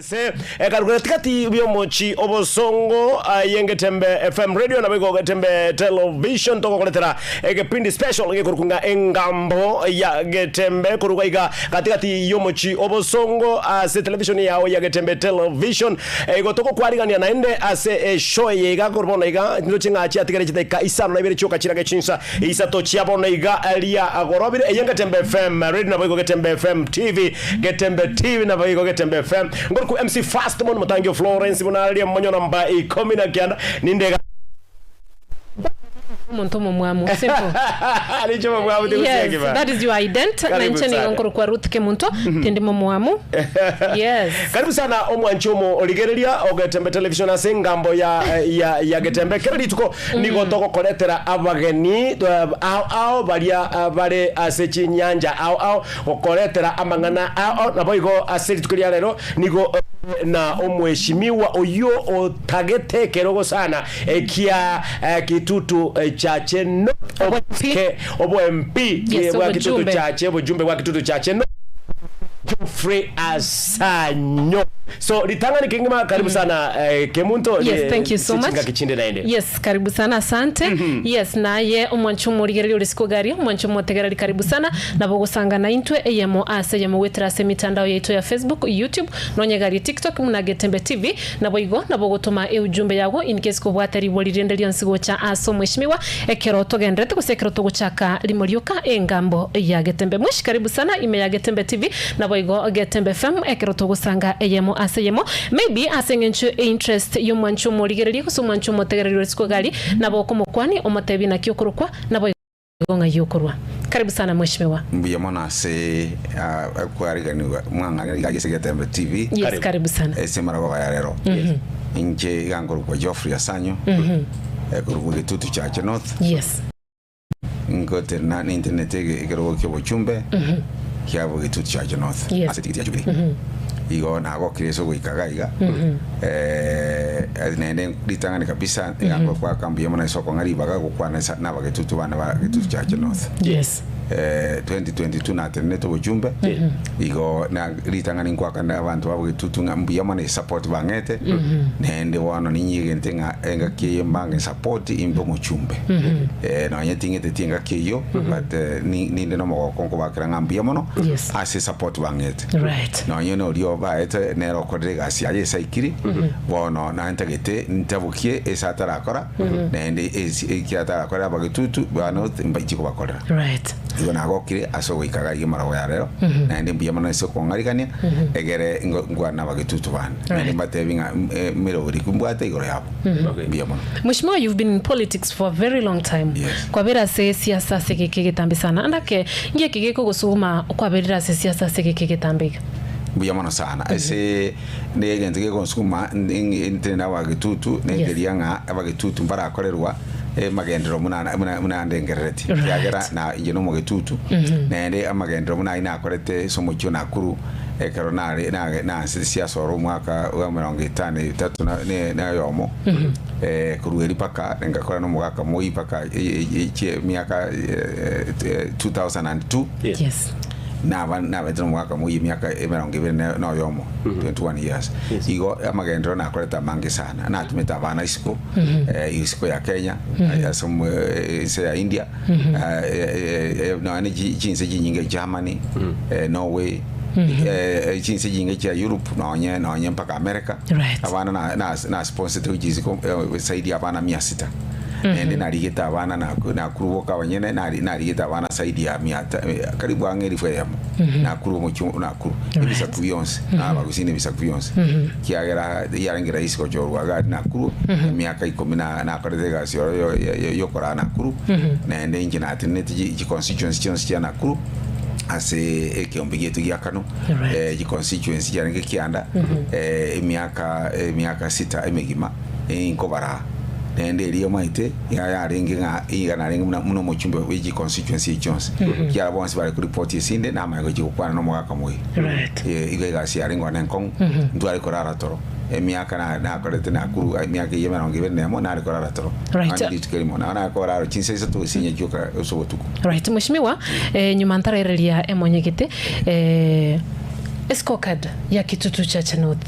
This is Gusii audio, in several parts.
Ase ekaruko gatigati biomochi obosongo aye Ngetembe FM radio nabo igo Getembe Television togokoretera egepindi special gekorokwa ng'a engambo ya Getembe korwa iga gatigati yomochi obosongo ase television yao ya Getembe Television igo togokwarigania naende ase eshow eye iga korwa bono iga ndoche ng'a chiatigare chidaika isano na ibere chioka chirage chinsa Isato chia bono iga ria gorobire eye Getembe FM radio naboigo Getembe FM TV Getembe TV naboigo Getembe FM Ngoruku MC Fast Mon Motangio Florence buna aria monyo namba ikomi na kianda ninde iga Omonto omomwamu. Simple. Niche omomwamu Yes, tigusiekima. that is your ident. Na Karibu inche nigo sana. nkorokwa Ruth Kemunto, tindi momwamu. Yes. Karibu sana omwanchi omo origereria o Getembe Television ase engambo ya ya ya Getembe kera rituko Nigo togokoretera abageni ao ao baria bare ase chinyancha ao ao, gokoretera amang'ana ao ao. Naboigo ase rituko ria rero nigo ore na omweshimiwa oyio otagete ekerogo sana ekia Kitutu Chache North, oboke obo MP Yes, bwa Kitutu obojumbe. Chache, obojumbe bwa Kitutu Chache North. Geoffrey Asanyo. So ritang'ani kengima karibu sana eh, Kemunto Yes, thank you so ase much. chingaki chinde naende. Yes, karibu sana asante. Yes, naye omwancho omorigereria ore isiko garia, omwancho omotegereri karibu sana. Nabo ogosanga naintwe eyemo ase eyemo goetera ase emitandao yaito ya Facebook, YouTube, nonye garia TikTok buna Getembe TV. Naboigo nabo ogotoma eujumbe yago in case kobwate ribori rinde rionsi gocha ase omweshimiwa ekero togenderete gose ekero togochaka rimo rioka engambo ya Getembe. Mweshi karibu sana ime ya Getembe TV naboigo Getembe FM ekero togosanga eyemo ase eyemo maybe ase eng'encho einterest yomwancho omorigereria gose omwancho omotegereri ore isiko gari nabo okomokwani omotebi naki okorokwa naboigo Igo ng'ai okorwa. Karibu sana mweshimiwa. Mbuya mono ase kwariganigwa mwang'anera iga ase Getembe TV. Yes, Karibu. karibu sana. Ase maragoba ya rero. Inche iga nkorokwa Geoffrey Asanyo. Korwa Gitutu Chache North. Yes. Ngotenena nintenenete ekerogo kia obochumbe kia Gitutu Chache North Yes. ase etigiti ya Jubilee. Igo nagokire ase ogoika iga iga. Naende ritang'ani kabisa iga ngokwaka mbuya mono ase okong'a ribaga gokwana ase nabagetutu bane ba Getutu Chache North. Yes. 2022 natenenete obochumbe igo na ritang'ani nkwakana abanto ba Bogetutu ng'a mbuya mono esupport bang'ete naende bono ninyegente ng'a engaki eye mbange support imbe omochumbe nonye ting'eteti engaki eyio but ninde nomogoko nkobakera ng'a mbuya mono Yes. ase esupport bang'ete. Right. Nonye noria obaete nere okorire egasi yaye esaikiri, bono naye ntagete ntabokie ase atarakora, naende esi eki atarakorera abagetutu bono mbaichi kobakorera. Right. Igo nagokire ase ogoika iga iga marago ya rero, naende mbuya mono ase okong'arigania, egere ngo nkwane nabagetutu bane. Naende Right. mbatebi ng'a emeroberi mbwate igoro yabo. Mbuya mono. Mweshimiwa you've been in politics for a very long time. Yes. Kwabera ase esiasa ase egeka egetambe sana. Andake ngieki gekogosuguma okwaberire ase esiasa ase egeka egetambe iga? Mbuya mono sana. Ase ne egento gegonsuguma intwe na abagetutu nekeria ng'a abagetutu mbarakorerwa amagenderero buna buna buna ndengerereti. Right. Ekiagera na inche na omogetutu naende amagenderero buna ayio nakorete ase omochie o Nakuru Ekero nare nage nansete siasa oro omwaka bwa emerongo etano etato na ne na oyomo, korwa erio mpaka ngakora na omogaka moi mpaka chie emiaka 2002, Yes. naba nabete na omogaka moi emiaka emerongo ebere na na oyomo, 21 years. Igo amagenderero nakorete amange sana, natumete abana isiko, isiko ya Kenya, ase omo ense ya India, nonya ne chi chinse chinyinge Germany, Norway, chinse chinge chia Europe nonye nonye mpaka America. Right. Abana na na na sponsete gochia isiko zaidi ya abana mia sita. Naende narigete abana naku nakuru boka abanyene nari narigete abana zaidi ya mia ta karibu ang'e elifu eyemo. Nakuru omochie o Nakuru. Ebisaku bionsi, na abagusii na ebisaku bionsi. Ekiagera yarenge rahisi gochorwa iga aria Nakuru, emiaka ikomi na nakorete egasi oro yo yo yokoraa Nakuru, naende inche natenenete chi chiconstituency chionsi chia Nakuru, ase ekeombe giaito gia Kanu, Right. chiconstituency chiarenge kianda, emiaka emiaka sita emegima, inkobaraa. Naende erio omanyete, iga yarenge ng'a iga narenge buna buna omochumbe bwe chiconstituency echi chionsi, ekiagera bonsi bare koripoti esinde, namanye gochia gokwana na omogaka moyio. Right. Igo egasi yarenge one enkong'u, ntware korara toro. Emiaka na nakorete Nakuru, emiaka eyio emerongo ebere na emo, nare korara toro. Right. Nonye rituko erimo, nabo nare korara chinsa isato gose inye chioka ase obotuko. Right, mweshimiwa, eh, nyuma ntaraereria emonyegete, eh, Escorecard ya Kitutu Chache North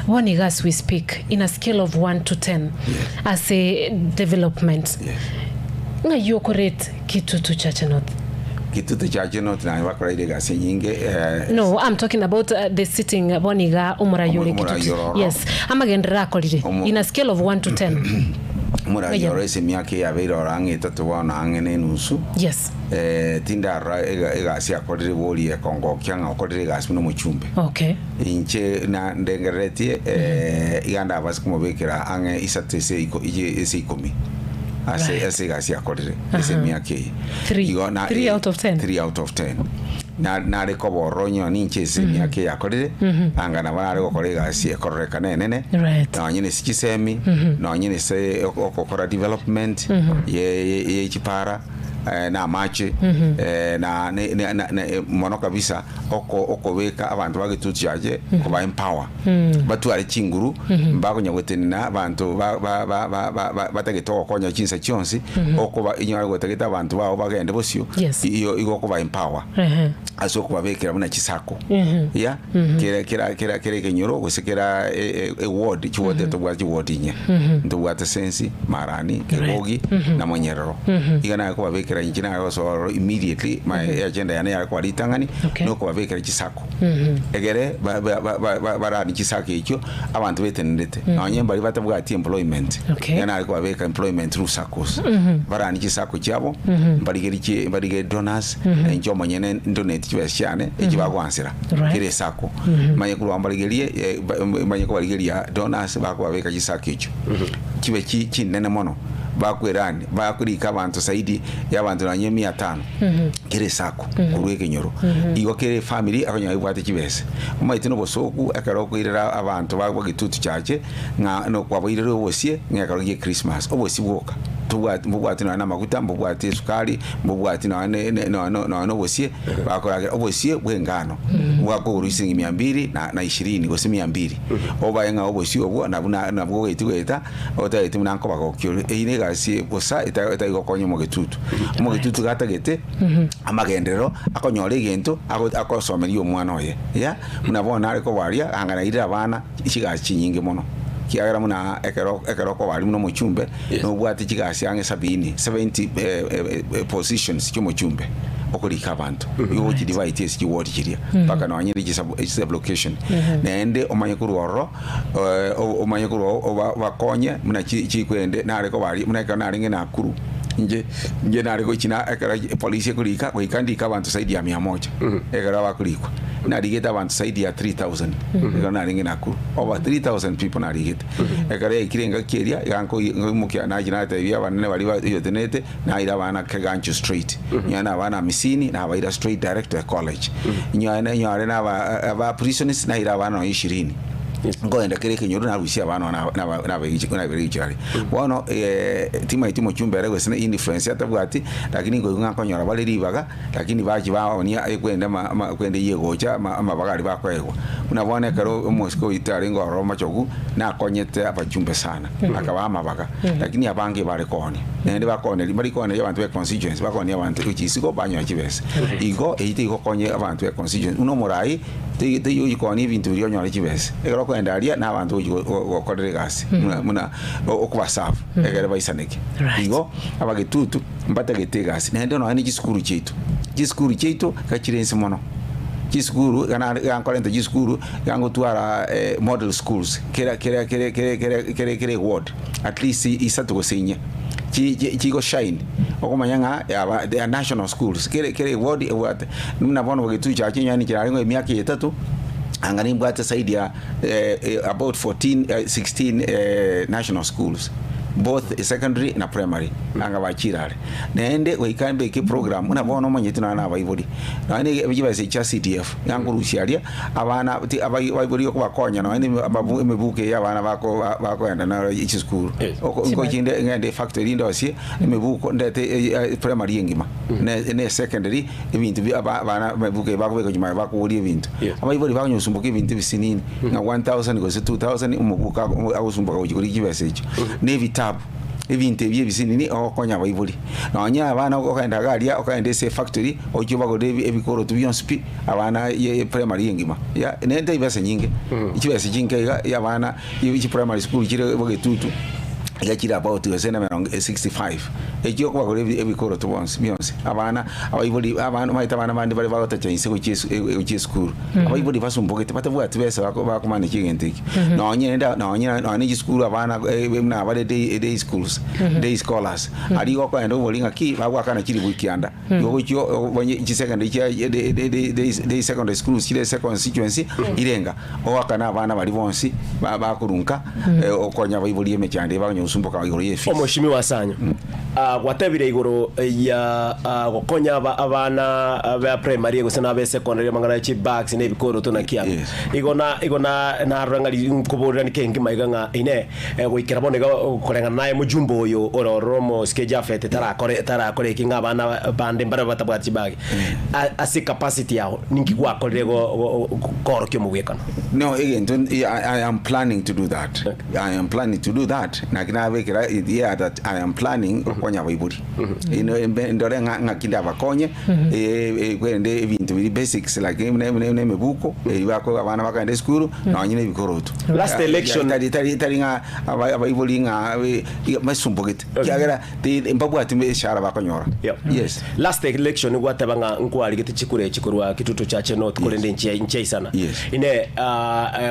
bono iga as we speak in a scale of 1 to 10 ase development ng'ai okorate Kitutu Chache North? Kitutu Chache North naye bakoraire egasi enyinge eh, No, I'm talking about the sitting bono iga omorai ore Omo- omorai Kitutu. ororo. Yes, amagenderero akorire Omo- in a scale of 1 to 10. Omorai Ng'ai oro ase emiaka eyabeire oro ang'e etato bono ang'e na enusu. Yes. Eh, tindarora ega- egasi akorire bori ekongokia ng'a okorire egasi buna omochumbe. Okay. Inche na ndengereretie eh, iga ndabase komobekera ang'e isato ase iko- ije- ase ikomi ase Right. ase egasi akorire ase emiaka eye. Three. Igo na- Three eh, out of ten. three out of ten. Na- nare koborora onye ninche ase emiaka eye akorire anga nabo nare gokora egasi ekororekana enene Right. nonye nese chisemi nonye nese okokora development ye ye- ye chipara eh, na amache eh, na ne- ne- na- na- eh, mono kabisa oko okobeka abanto ba Getutu Chache koba empower batware chinguru mbakonya gotenena abanto ba- ba- ba- ba- ba- ba- batagete ogokonya chinsa chionsi okoba inyore gotagete abanto bao bagende bosio Yes. iyo igo okoba empower Ehe. ase okobabekera buna chisako ya kera kera kera kera ekenyoro gose kera e- e- eward chiward tobwate chiward inye ntobwate Sensi Marani Kegogi na Monyerero iga naye kobabekera inche naye gosoa immediately my agenda yane yare kwaritang'ani Okay. nokobabekera chisako egere ba- ba- ba- ba- ba- barani chisako echio abanto betenerete nonye mbari batabwati employment Okay. iga nare kobabeka employment through saccos barani chisako chiabo mbarigeri chi mbarigeri donors inche omonyene ndonate chibesa chiane echi bagwansera Right. kere esako manye korwa mbarigerie eh, ba- manye kobarigeria donors bakobabeka chisako echio chibe chi chinene mono bakwerani bakorika abanto zaidi ya abanto nonye mia tano kere esako korwa ekenyoro igo kere efamily akonyora ebwate chibesa omaete na obosoku ekero okoirera abanto ba Gitutu Chache ng'a nokwaboirere obosie ng'a ekero gia echristmas obosie bwoka tobwati mbobwati nonya na amaguta mbobwati esukari mbobwati nonya ne- ne- nonya nonya na obosie bakoragera obosie bwa engano bwakogorwa siringi mia mbili na na ishirini gose mia mbili obae ng'a obosie obwo nabwo na- nabwo ogoeti goeta otagete buna nkobagokia ore eyio na egasi bosa eta etari gokonya omogetutu omogetutu gatagete amagenderero akonyora egento ago- akosomeria omwana oye ya buna bono nare kobaria anga nairire abana chigasi chinyinge mono kiagera buna ekero ekero okobaria buna omochumbe nobwate chigasi ang'e sabini 70 eh, eh, eh, positions chia omochumbe okorika abanto igo ogochidivide ase chiward chiria mpaka nonye chisublocation naende omanye korwa ororo eh, o- omanye korwa oba- obakonye buna chi- chikwende nare kobaria buna ekero narenge Nakuru inche inche nare gochina ekero polisi ekorika goika ndike abanto zaidi ya mia moja ekero bakorikwa narigete abanto zaidi ya 3000 ekero narenge Nakuru over 3000 people narigete ekero yaikire engaki eria iga nkoimokia nachi natebia abanene baria bayotenete naira abana Kegancho straight nyore na abana hamsini nabaira straight direct to a college nyore nyore na aba aba prisons naira abana nonye ishirini nkoenda kere ekenyoro narusia abana nabegichari bono eh, timaeti omochumbe ere gose na influence atabwati lakini nkoigwa ng'a nkonyora bare ribaga lakini bachi baonia ekwenda ma- ma- kwenda eywo egocha ama- amabaga aria bakoegwa buna bono ekero omosike oito arenge ororo omochogu nakonyete abachumbe sana akabaa amabaga lakini abange bare koonia naende bakoneria mbari kooneria abanto ba econstituency bakonia abanto gochia isiko banyora chibesa igo eywo teigokonya abanto ba econstituency buna omorai tei teiyo ochi koonia ebinto biria onyore chibesa ekero okoenda aria na abanto ogochi go- go- gokorera egasi buna buna okobaserve ekere baisaneke Right. igo abagetutu mbatagete egasi naende nonya na chisukuru chiaito chisukuru chiaito gachire nse mono chisukuru gana gankorenta chisukuru gangotwara eh, model schools kera kera kera kera kera kera kera ward at least isato gose inye chi chi- chigo shine okomanya ng'a aba they are national schools kere kere ward ebwate buna bono bogetutu chache yani kerarengo emiaka etato anga nimbwate saidi ya eh, eh, about 14 eh, 16 eh, national schools both secondary na primary anga bachirare naende goika mbeke program buna bono omanyete nonya na abaibori nonya chibesa chia CDF yankorusia aria abana ti abaibori okobakonya nonya emibuko eye abana bako bakoenda naro chisukuru Yes. nkochinde ng'ende factory ndosie emibuko ndete eh, eh, primary engima ne ne secondary ebinto bi abana emibuko eye bakobeka nyuma bakoboria ebinto Yes. abaibori bakonyosumboka ebinto ebisinini ng'a 1000 gose 2000 omobuko agosumboka gochi koria chibesa echio na ebitabu. Ebinto ebi ebisinini ogokonya abaibori. Nonye abana okogenda iga aria, okogenda ase efactory, ochie obagorere ebi ebikoroto bionsi pi, abana ye eprimary engima, ya nente chibesa nyinge, chibesa chinke iga ya abana chiprimary school chire bogetutu, iga chire about gose na emerongo 65, echio okobagorera ebi ebikoroto bonsi bionsi. Abana, abaibori abana omanyete abana bande bare bagotacha inse gochia esu gochia esukuru, abaibori basumbogete batabwati besa bako bakomanage egento ekio. Nonye rende nonye nonye na chisukuru abana buna bare day day schools, day scholars, aria igo okoenda obori ng'aki bagoakana chiribu ekianda, igo gochia obanye chisecondary chia day day day day day secondary schools chire ase econstituency irenga, ogoakana abana baria bonsi ba bakorunka okonya abaibori emechando eye bakonya gosumboka igoro ye efees. Omoshimiwa Sanyo, gwatebire igoro ya gokonya abana ba primary gose na abe secondary amang'ana ya chibags na ebikoroto naki abwo. Yes. Igo na igo na narora ng'a ri nkoborera nike engima iga ng'a inee goikera bono iga koreng'ana naye mojumbe oyo ore ororo omosike Japhet tarakore tarakore eki ng'a abana bande mbare batabwati chibagi. Ase ecapacity yao ninki gwakorire go go koorokia omogwekano? No egento I, I am planning to do that. I am planning to do that naki nabekera yeah that I am planning gokonya abaibori. Ino embe ndore ng'a ng'aki ndabakonye kwende ebinto biri basics like buna buna buna emebuko eri bako abana bakogenda esukuru nonye na ebikoroto. Last election- Tari tari tari ng'a aba abaibori ng'a basumbogete ekiagera ti mbabwati eshara bakonyora. Yep. Yes. Last election gwateba ng'a nkwarigete chikura echi korwa Kitutu Chache North korende inche inchaisana. Yes. Ine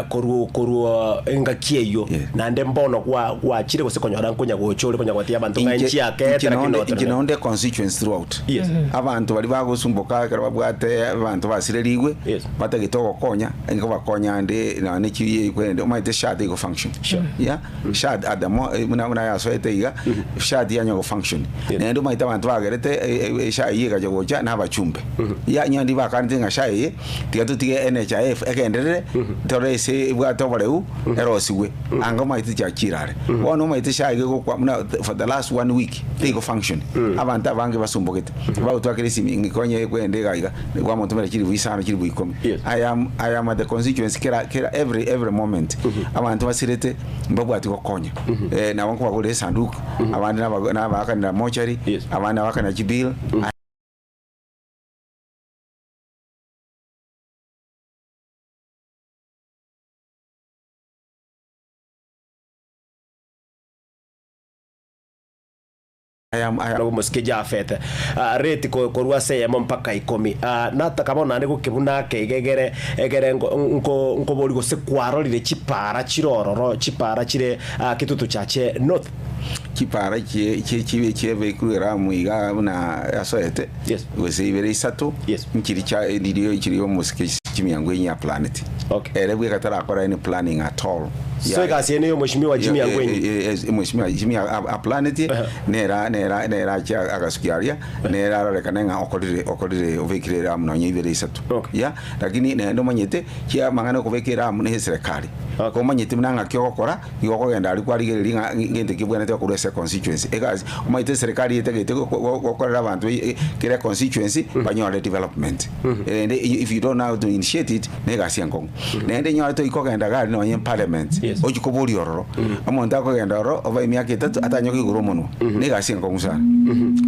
korwa korwa engaki eyio Yes. naende mbono gwa gwachire gose konyora nkonya gocha ore konya gotebi abanto ng'a Inche nchiakete inche lakini nonde inche notenene. nonde constituents throughout. Yes. Abanto baria bagosumboka ekero babwate abanto basirerigwe Yes. batagete ogokonya nkobakonya ande nonye chi kwende omanyete sha teigo function. Sure. Yeah. Sha at the mo buna buna yasoete iga sha tiyanya go function. Yes. Naende omanyete abanto bagerete esha eyio egacha gocha na abachumbe. Ya onye ndi bakanete ng'a sha eye tiga totige NHIF egenderere tore ase ebwate oboreu erosigwe anga omanyete chiachire are. Bono omanyete sha iga egokwa buna for the last one week teigo function. Abanto abange basumbogete bagotwakera esimi ng'ikonye kwende iga iga kwamotomera chilifu isano chilifu ikomi. Yes. I am I am at the constituency kera kera every every moment abanto basirete mbabwati gokonya nabo nkobagorera esanduku abande naba nabaakanera mochari Yes. abande nabaakanera chibill. I am, I am. Omosike Jafete, rate korwa ase eyemo mpaka ikomi. Nataka bono naende gokebuna ake iga egere egere nko nkoboria gose kwarorire chipaara chire ororo, chipaara chire Kitutu Chache North. Chipaara chie chie chie chiebekirwe eramu iga buna asoete, Yes. gose ibere isato, Yes. nchiri chia ndirio chiri omosike chimiango enye aplaneti. Okay. Ere bweka tarakora any planning at all. So egasi eye neye omweshimiwa Jimmy Angwenyi. Mweshimiwa Jimmy aplaneti nera nera nera ache agasukia aria nere arorekane ng'a okorire okorire obekire eramu nonye ibere isato. Okay. Yeah, lakini naende omanyete chia amang'ana okobeka eramu na eserekari. Okay. Komanyete buna ng'aki ogokora igo okogenda aria kwarigereria ng'a ngento ki ebwenerete gokorwa ase econstituency. Egasi omanyete eserekari etagete gokorera abanto kera econstituency banyore development. Erende if you don't know how to initiate it na egasi enkong'u. Naende nyore toikogenda iga aria nonye parliament Yes. ochie koboria ororo, omonto akogenda ororo obae emiaka etato atanye koigora omonwa, na egasi enkong'u sana.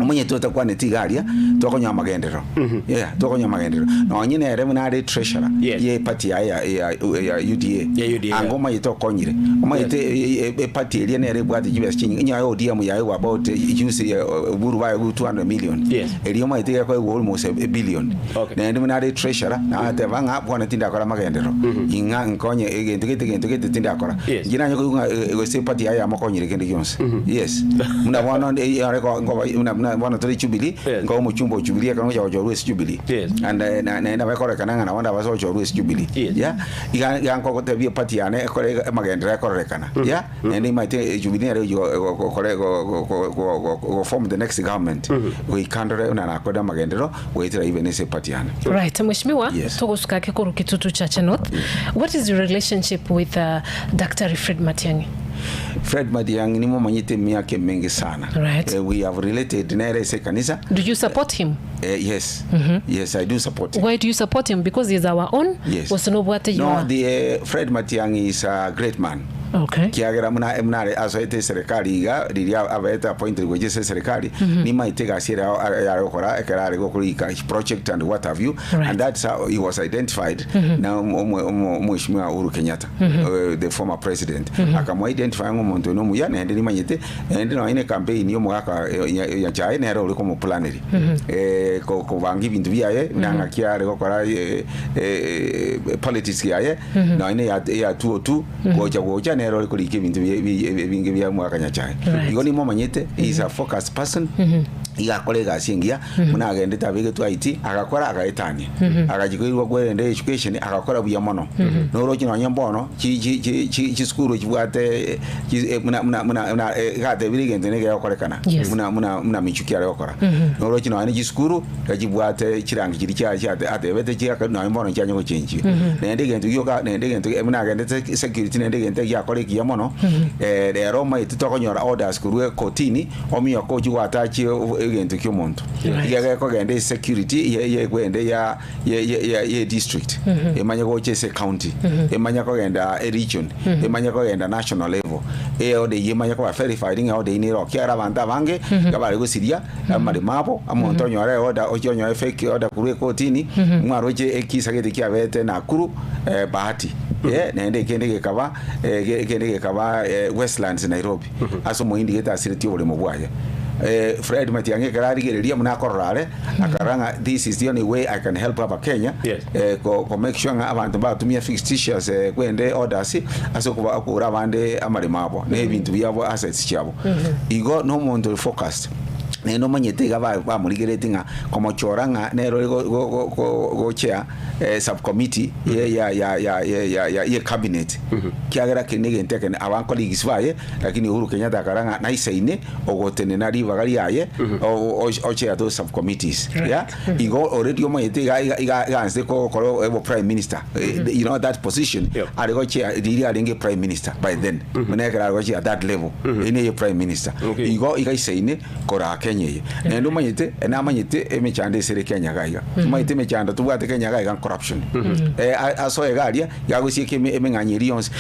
Omonyete otakwaneti iga aria, tokonywa amagenderero, yeah, tokonywa amagenderero. Nonye nere buna are treasurer Yes. ye eparty yaye ya ya ya UDA, Ya UDA, anga yeah. omanyete okonyire, omanyete eparty eria nere ebwate chibesa chinyinge, onye ODM yaegwa about juzi Uhuru baegwa 200 million, Yes. eria omanyete gekoegwa almost a billion. Okay. Naende buna are treasurer, nagateba ng'a bono tindakora amagenderero, ing'a nkonye egento gete egento gete tindakora. Yes. Inche nanye koigwa ng'a gose eparty yaye yamokonyire kende gionsi. Yes. Buna bono nde yare ko nkoba buna buna bono tore Jubilee, Yes. nkoba omochumba o Jubilee ekero ngocha gochorwa ase Jubilee. Yes. And na naende nabo ekorekana ng'a nabo ndabase gochorwa ase Jubilee. Yes. Yeah. Iga iga nkogotebia eparty yane ekore iga amagenderero ekororekana. Yeah. Naende nimanyete Jubilee nere oyo gokore go form the next government. Goika ndore buna nakore amagenderero goetera even ase eparty yane. Right, Mheshimiwa, Yes. togosuka ake korwa Kitutu Chache North. What is your relationship with Daktari Fred Matiang'i? Fred Matiang'i nimomanyete emiaka emenge sana. Right. We have related nere ase ekanisa. Do you support him? Yes. Yes, I do support him. Why do you support him? Because he is our own? Yes. Gose nobwate No, your the Fred Matiang'i is a great man. Okay. Kiagera muna muna are asoete eserekari iga riria abete appointed gochia ase eserekari nimaete egasi ere yare gokora ekero are gokorika project and what have you Right. and that's how he was identified na omo- omo- omweshimiwa Uhuru Kenyatta eh, the former president akamu identify ng'a omonto oyo nomuya naende nimanyete naende nonya ne campaign ya omogaka eh, ya- Nyachae nere ore komoplaneri eh, ko- kobanga ebinto biaye buna ng'aki are gokora eh, eh, politics yaye nonya ne ya ya 202 gocha gocha nere ore korika ebinto bie- bie- ebinge bia omogaka Nyachae Right. igo nimomanyete he is a focused person iga akora egasi engiya buna agendete abegetwe IT agakora agaetania agachia koirwa kwerenda education agakora buya mono noroche nonye mbono chi chi chi chi chisukuru chibwate chi eh, buna buna buna buna eh, igatebire egento niga egokorekana Yes. buna buna buna michuki are gokora noroche nonye chisukuru gachibwate chirangi chiria chia chia atebete chiaka nonye mbono chianye gochenjiwa naende egento gioka naende egento buna agendete security naende egento egiakora ekiya mono eh, rero omanyete tokonyora orders korwa ekotini ominyoke ochie goatachie egento kia omonto iga gekogenda esecurity ye- yekwende ya ye- ye- ye- ye district emanye gocha ase ecounty emanye kogenda eregion emanye kogenda national level eorder eyio emanye koba verified ng'a order eyio nero ekiagera abanto abange iga bare gosiria amaremo abo omonto onyore eorder ochie onyore fake order korwa ekotini mwaroche ekisa gete kiabete Nakuru eh, Bahati eh, naende ekende gekaba eh, ge- ekende gekaba eh, Westlands Nairobi ase omohindi gete asiretie oboremo bwaye eh, Fred Matiang'i ekero arigereria buna akorora are akarora ng'a this is the only way I can help abakenya Yes. eh, ko, ko make sure ng'a abanto mbatumia fictitious eh, kwende orders ase okoba okogora abande amaremo abo na ebinto biabo assets chiabo igo na omonto ore focused Naende omanyete iga ba- bamorigeretie ng'a komochora ng'a nere ore go- go- go- go- gochia eh, subcommittee ye ya ya ya ya ya ya ye cabinet kiagera keri negento ekene aba colleagues baye lakini Uhuru Kenyatta akara ng'a naisaine ogotenena ribaga riaye o- o- ochair those subcommittees yeah igo already omanyete iga iga iga iga gokora obo prime minister Eh, you know that position Yep. are gochia riria arenge prime minister by then buna ekero are gochia that level eye neye prime minister Okay. igo igaisaine koraa Kenya eye naende omanyete namanyete emechando esere Kenya iga iga omanyete emechando tobwate Kenya iga iga corruption eh, a- asoe iga aria iga agosieka eme- emeng'anyo eria yonsi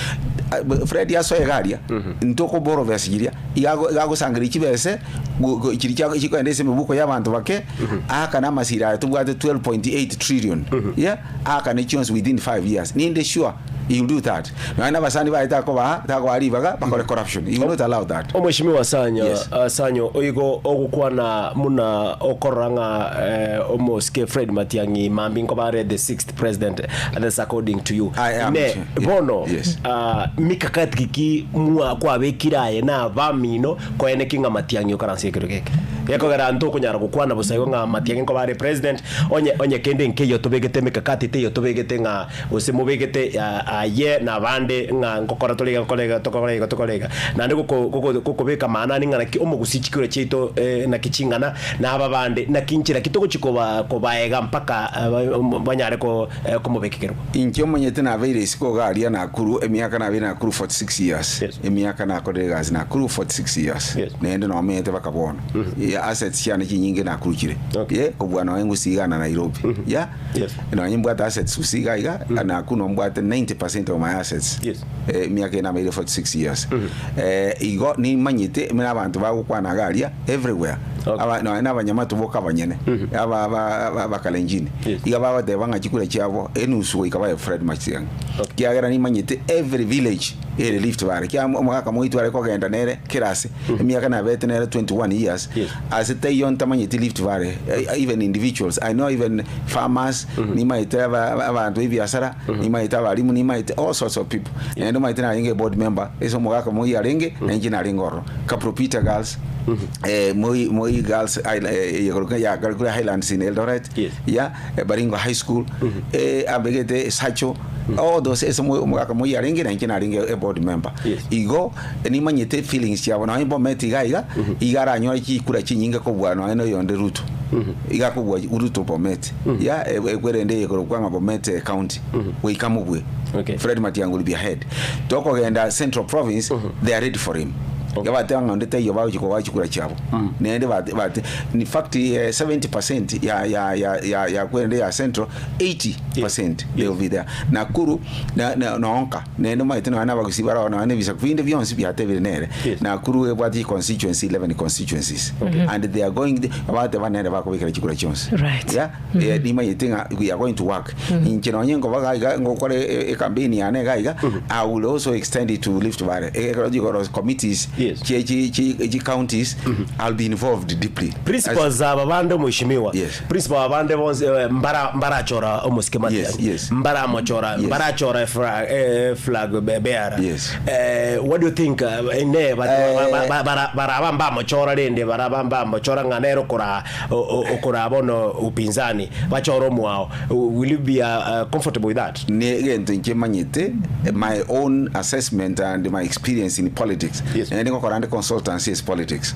A- b- Fred asoe iga aria ntokoboro besa chiria iga ago- iga agosangereria chibese go- go- chiria chia chikoenda ase emebuko ya abanto bake aakane amasira aya tobwate 12.8 trillion yeah aakane chionsi within 5 years ninde sure He will do that. Nonya na abasani baye takobaa takobaa ribaga bakore corruption. He will not allow that. Omweshimiwa Sanyo, Yes. uh, Sanyo oigo ogokwana muna okorora ng'a eh, omosike Fred Matiang'i mambi nkobare the sixth president that's according to you I am, ne yeah. bono Yes. uh, mikakati ki mwa kwabekire aye na abamino koene ki ng'a Matiang'i okaranse ekero geke gekogera ntokonyara gokwana bosa igo ng'a Matiang'i nkobare president onye onye kende nkeiyo tobegete mikakati teiyo tobegete ng'a gose mobegete aye na abande ng'a nkokora tore iga nkore iga tokore iga tokore iga naende goko goko gokobeka maanani ng'a naki omogusi chikura chiaito eh, naki ching'ana na aba bande naki nchera ki togochi koba kobaega mpaka banyare ko eh, komobeka ekerogo. Inche omanyete nabeire isiko iga aria Nakuru emiaka nabeire Nakuru 46 years Yes. emiaka nakorire egasi Nakuru 46 years Yes. naende nomenyete baka bono Yeah, assets chiane chinyinge Nakuru chire Okay. yeah, kobua nonya Gusii iga na Nairobi yeah Yes. nonya mbwate assets Gusii iga iga Nakuru nombwate 90% of my assets Yes. Eh, emiaka eye nabeire 46 years eh, igo nimanyete buna abanto bagokwana iga aria everywhere Okay. Aba nonya na abanyamato boka abanyene aba aba aba abakalenjini Yes. iga bagoteba ng'a chikura chiabo enusu goika baye Fred Matiang'i Okay. kiagera nimanyete every village ere Rift Valley kia omogaka moito are kogenda nere kera ase emiaka nabete nere 21 years Yes. ase taiyo ntamanyeti Rift Valley eh, even individuals I know even farmers nimaete aba- aba- abanto ebiasara nimaete abarimu nimaete all sorts of people naende omanyete narenge board member ase omogaka moiyo arenge nainche narenge ororo Kapropita Girls eh, Moi Moi Girls Isla- eh, igoro ya kuri Highlands in Eldoret Yes. ya eh, Baringo High School eh, abegete Sacho all those ase omo- omogaka moiyo arenge nainche narenge e board member Yes. igo nimanyete feelings chiabo nonye mbomete iga iga iga aranyore chikura chinyinge kobua nonye na oyonde Ruto iga akobua Ruto Bomet ya ekwerende ekorokwa ng'a Bomet county goika mobue Okay. Fred Matiang'i will be ahead tokogenda Central Province they are ready for him. Iga bateba ng'a onde taiyo bagochia kogoa chikura chiabo. Naende bate bate in fact eh, 70% ya ya ya ya ya kwerende ya central 80% they will be there. Nakuru na na noonka naende omanyete nonya na abagusii baroo nonya na ebisaku binde bionsi biatebire nere. Yes. Nakuru ebwate chiconstituency 11 constituencies and they are going bateba nere bakobekera chikura chionsi. Right. Yeah? Eh, nimanyete ng'a we are going to work. Inche nonye nkoba iga iga ngokora e- e campaign yane iga iga, I will also extend it to Rift Valley. Ekero chikoro committees Yes. chie chi chi chi counties, I'll be involved deeply. Principals aba bande omweshimiwa Yes. principal aba bande bonsi eh, mbara mbarachora omosike Yes, yes. mbaramochora Yes. mbarachora flag, eh, flag be- bearer Yes. eh, what do you think eh, ine bat- Eh, ba- ba- ba- bara- baraba mbamochora rende baraba mbamochora ng'a nere okora o- o- okora bono upinzani bachora omwao will you be uh, uh, comfortable with that ne egento inche manyete my own assessment and my experience in politics Yes. naende ngokora nde consultancy is politics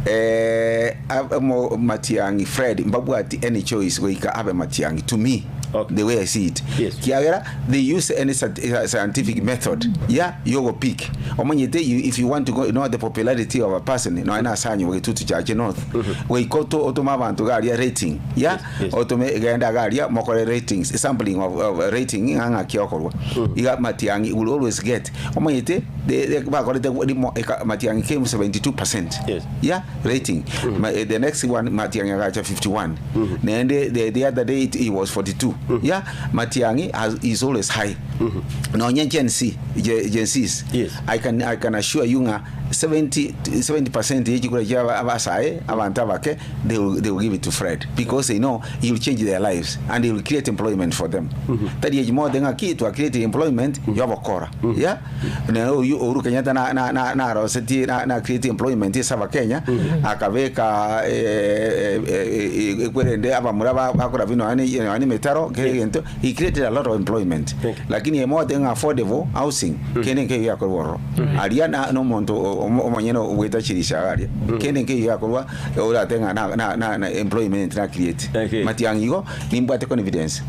eh, ab- mo- Matiang'i Fred mbabwati any choice goika abe Matiang'i to me Okay. the way I see it Yes. kiagera they use any scientific method yeah yogo pick omanyete you, if you want to go know the popularity of a person no ena asanyo gitutu chache north goika oto otoma abantu garia rating yeah Yes, yes. otome genda garia mokore ratings sampling of, of rating ng'a ng'aki okorwa iga Matiang'i will always get omanyete they bakorete rimo eka- Matiang'i came 72% Yes. yeah rating Ma, eh, the next one Matiang'i agacha 51 naende the, the other day it, it was 42 yeah Matiang'i has, is always high nonye Gen Z Gen, Gen Zs Yes. I can I can assure you nga 70 70% yechikura chia abasae abantu abake they will, they will give it to Fred because they know he will change their lives and he will create employment for them tari ejimode ng'a ki twa create employment yobokora yeah na oyu Uhuru Kenyatta na na na na rosetie na, na create employment esaba Kenya akabeka eh, eh, eh, ekwerende abamura bakora bino ani ani metaro kegento he created a lot of employment Thank you. lakini emote ng'a affordable housing kende nke yakorwa ororo aria na nomonto omonyene ogwetachirisha aria kende nke yakorwa orate ng'a na, na, na, na employment na create Okay. Matiang'i igo nimbwate confidence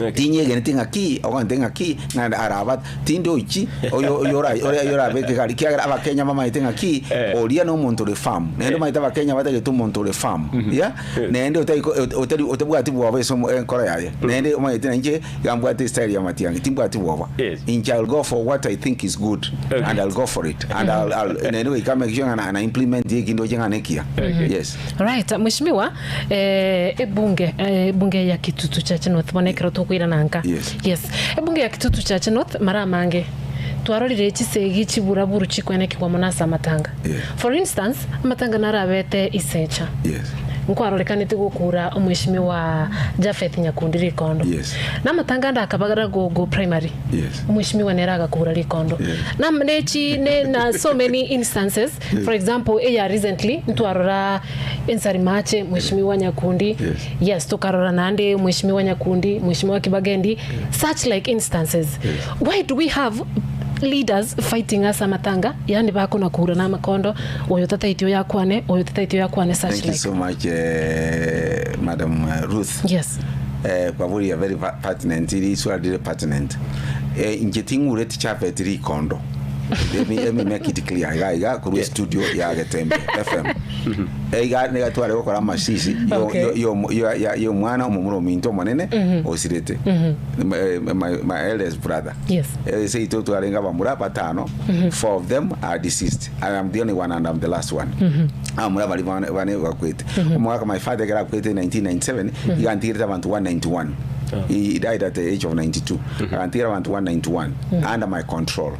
Okay. tinyegenete ng'aki ogante ng'aki ng'a araba tindochi oyo oyo ora oyo orabeke gari kiagera abakenya bamaete ng'aki Eh. oria no omonto ore farm naende omanyete abakenya batagete omonto ore farm ya naende otari otari otabwati bwoba ase omo- enkoro yaye naende omanyete nainche iga mbwate style ya Matiang'i timbwati bwoba Yes. inche I'll go for what I think is good Okay. and I'll go for it and I'll, I'll naende goika make sure ng'a na implement ekinto oche ng'a nekiya yes Right, mheshimiwa eh, ebunge eh, ebunge ya Kitutu Chache North bono ekero tokoirana nka Yes. yes ebunge ya Kitutu Chache North mara amange twarorire chisegi chiburaburu chikwenekigwa mono ase amatanga Yeah. for instance amatanga narabete isecha yes nkwarorekanete gokura omweshimiwa Japheth Nyakundi rikondo Yes. na amatanga ndakabagara go, go primary Yes. omweshimiwa nere agakura rikondo Yes. na nechi ne, na so many instances for example eya recently ntwarora ensari mache mweshimiwa Nyakundi Yes. yes tukarora nande mweshimiwa Nyakundi mweshimiwa Kibagendi such like instances why do we have leaders fighting ase amatanga yani bakona kura na amakondo oyo tataitio yakwane oyo tataitio yakwane such Thank you like so much, uh, Madam uh, Ruth. yes Eh, kwa vuri very pa- pertinent iri iswali riri pertinent eh, inche ting'ure tichapeti rikondo let me, let me make it clear iga iga kuru Yeah. studio ya Getembe FM Eh, iga niga tware gukora amashishi yo Okay. yo yo yo ya- yo mwana omomura ominto omonene osirete my, my, my eldest brother Yes. eh, say ito twarenga bamura batano four of them are deceased I am the only one and I'm the last one amura bari bane bane bakwete omwaka my father gara kwete 1997 igantigirite abantu 191 he died at the age of 92 agantigira abantu 191 under my control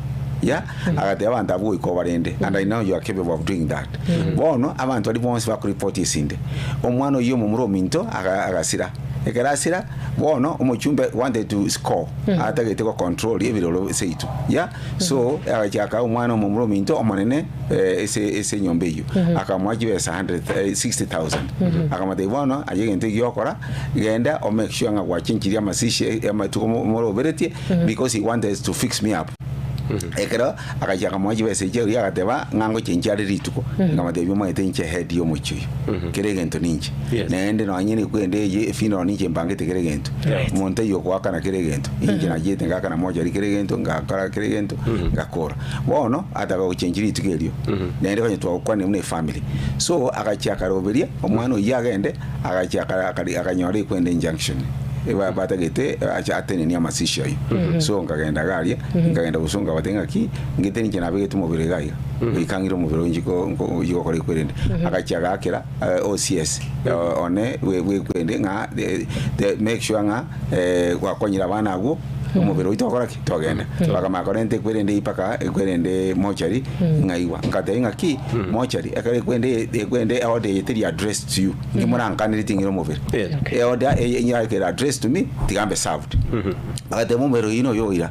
yeah agati abantu abo goika obarende and I know you are capable of doing that bono abantu bari bonsi bakuripoti esinde omwana oyo omomura ominto aga- agasira ekero asira bono omochumbe wanted to score atagete go control ebiroro seitu yeah so agachaka omwana omomura ominto omonene eh, ase ase enyomba eywo akamoa chibesa 100 eh, 60000 akamotebia bono aye egento egiokora genda o make sure ng'a gwachinchirie amasisi amatuko moroberetie because he wanted to fix me up. Ekero agachia akamoa chibesa echio erio agateba ng'a ngochia inche are rituko, nkamotebia omanyete inche head ya omochie oyo, kera egento ninche. Yes. Naende nonye nekwende eye efuneral ninche mbangete kera egento. Right. Omonto taiyo okoakana kera egento, inche nachiete ngakana mochari kera egento, ngakora kera egento, ngakora. Bono, ataka gochengi rituko erio, naende onye twagokwanire buna efamily. So, agachia akaroberia, omwana oyio agende, agachia akara akari akanyora ekwende injunction. Eba batagete ache atenenie amasisi ayio. So nkagenda iga aria, nkagenda gose nkabatebia ng'aki, ngete ninche nabegete omobere iga iga, goika ng'ire omobere oyo nchiko nko nchi gokora ekwerende. Agachia agaakera OCS one bwe bwekwende ng'a the make sure ng'a gwakonyire abana abwo, omobere oyio tokora ki? Togenda. Bakamanya korenta ekwerende eyio mpaka ekwerende mochari, ng'aigwa. Ngatebia ng'aki, mochari ekero ekwende ekwende order eye teri addressed to you, inki morankanere ting'ira omobere. Yes. Okay. Eorder eye enyare addressed to me, tiga mbe served. Bagateba omobere oyio noyo oira,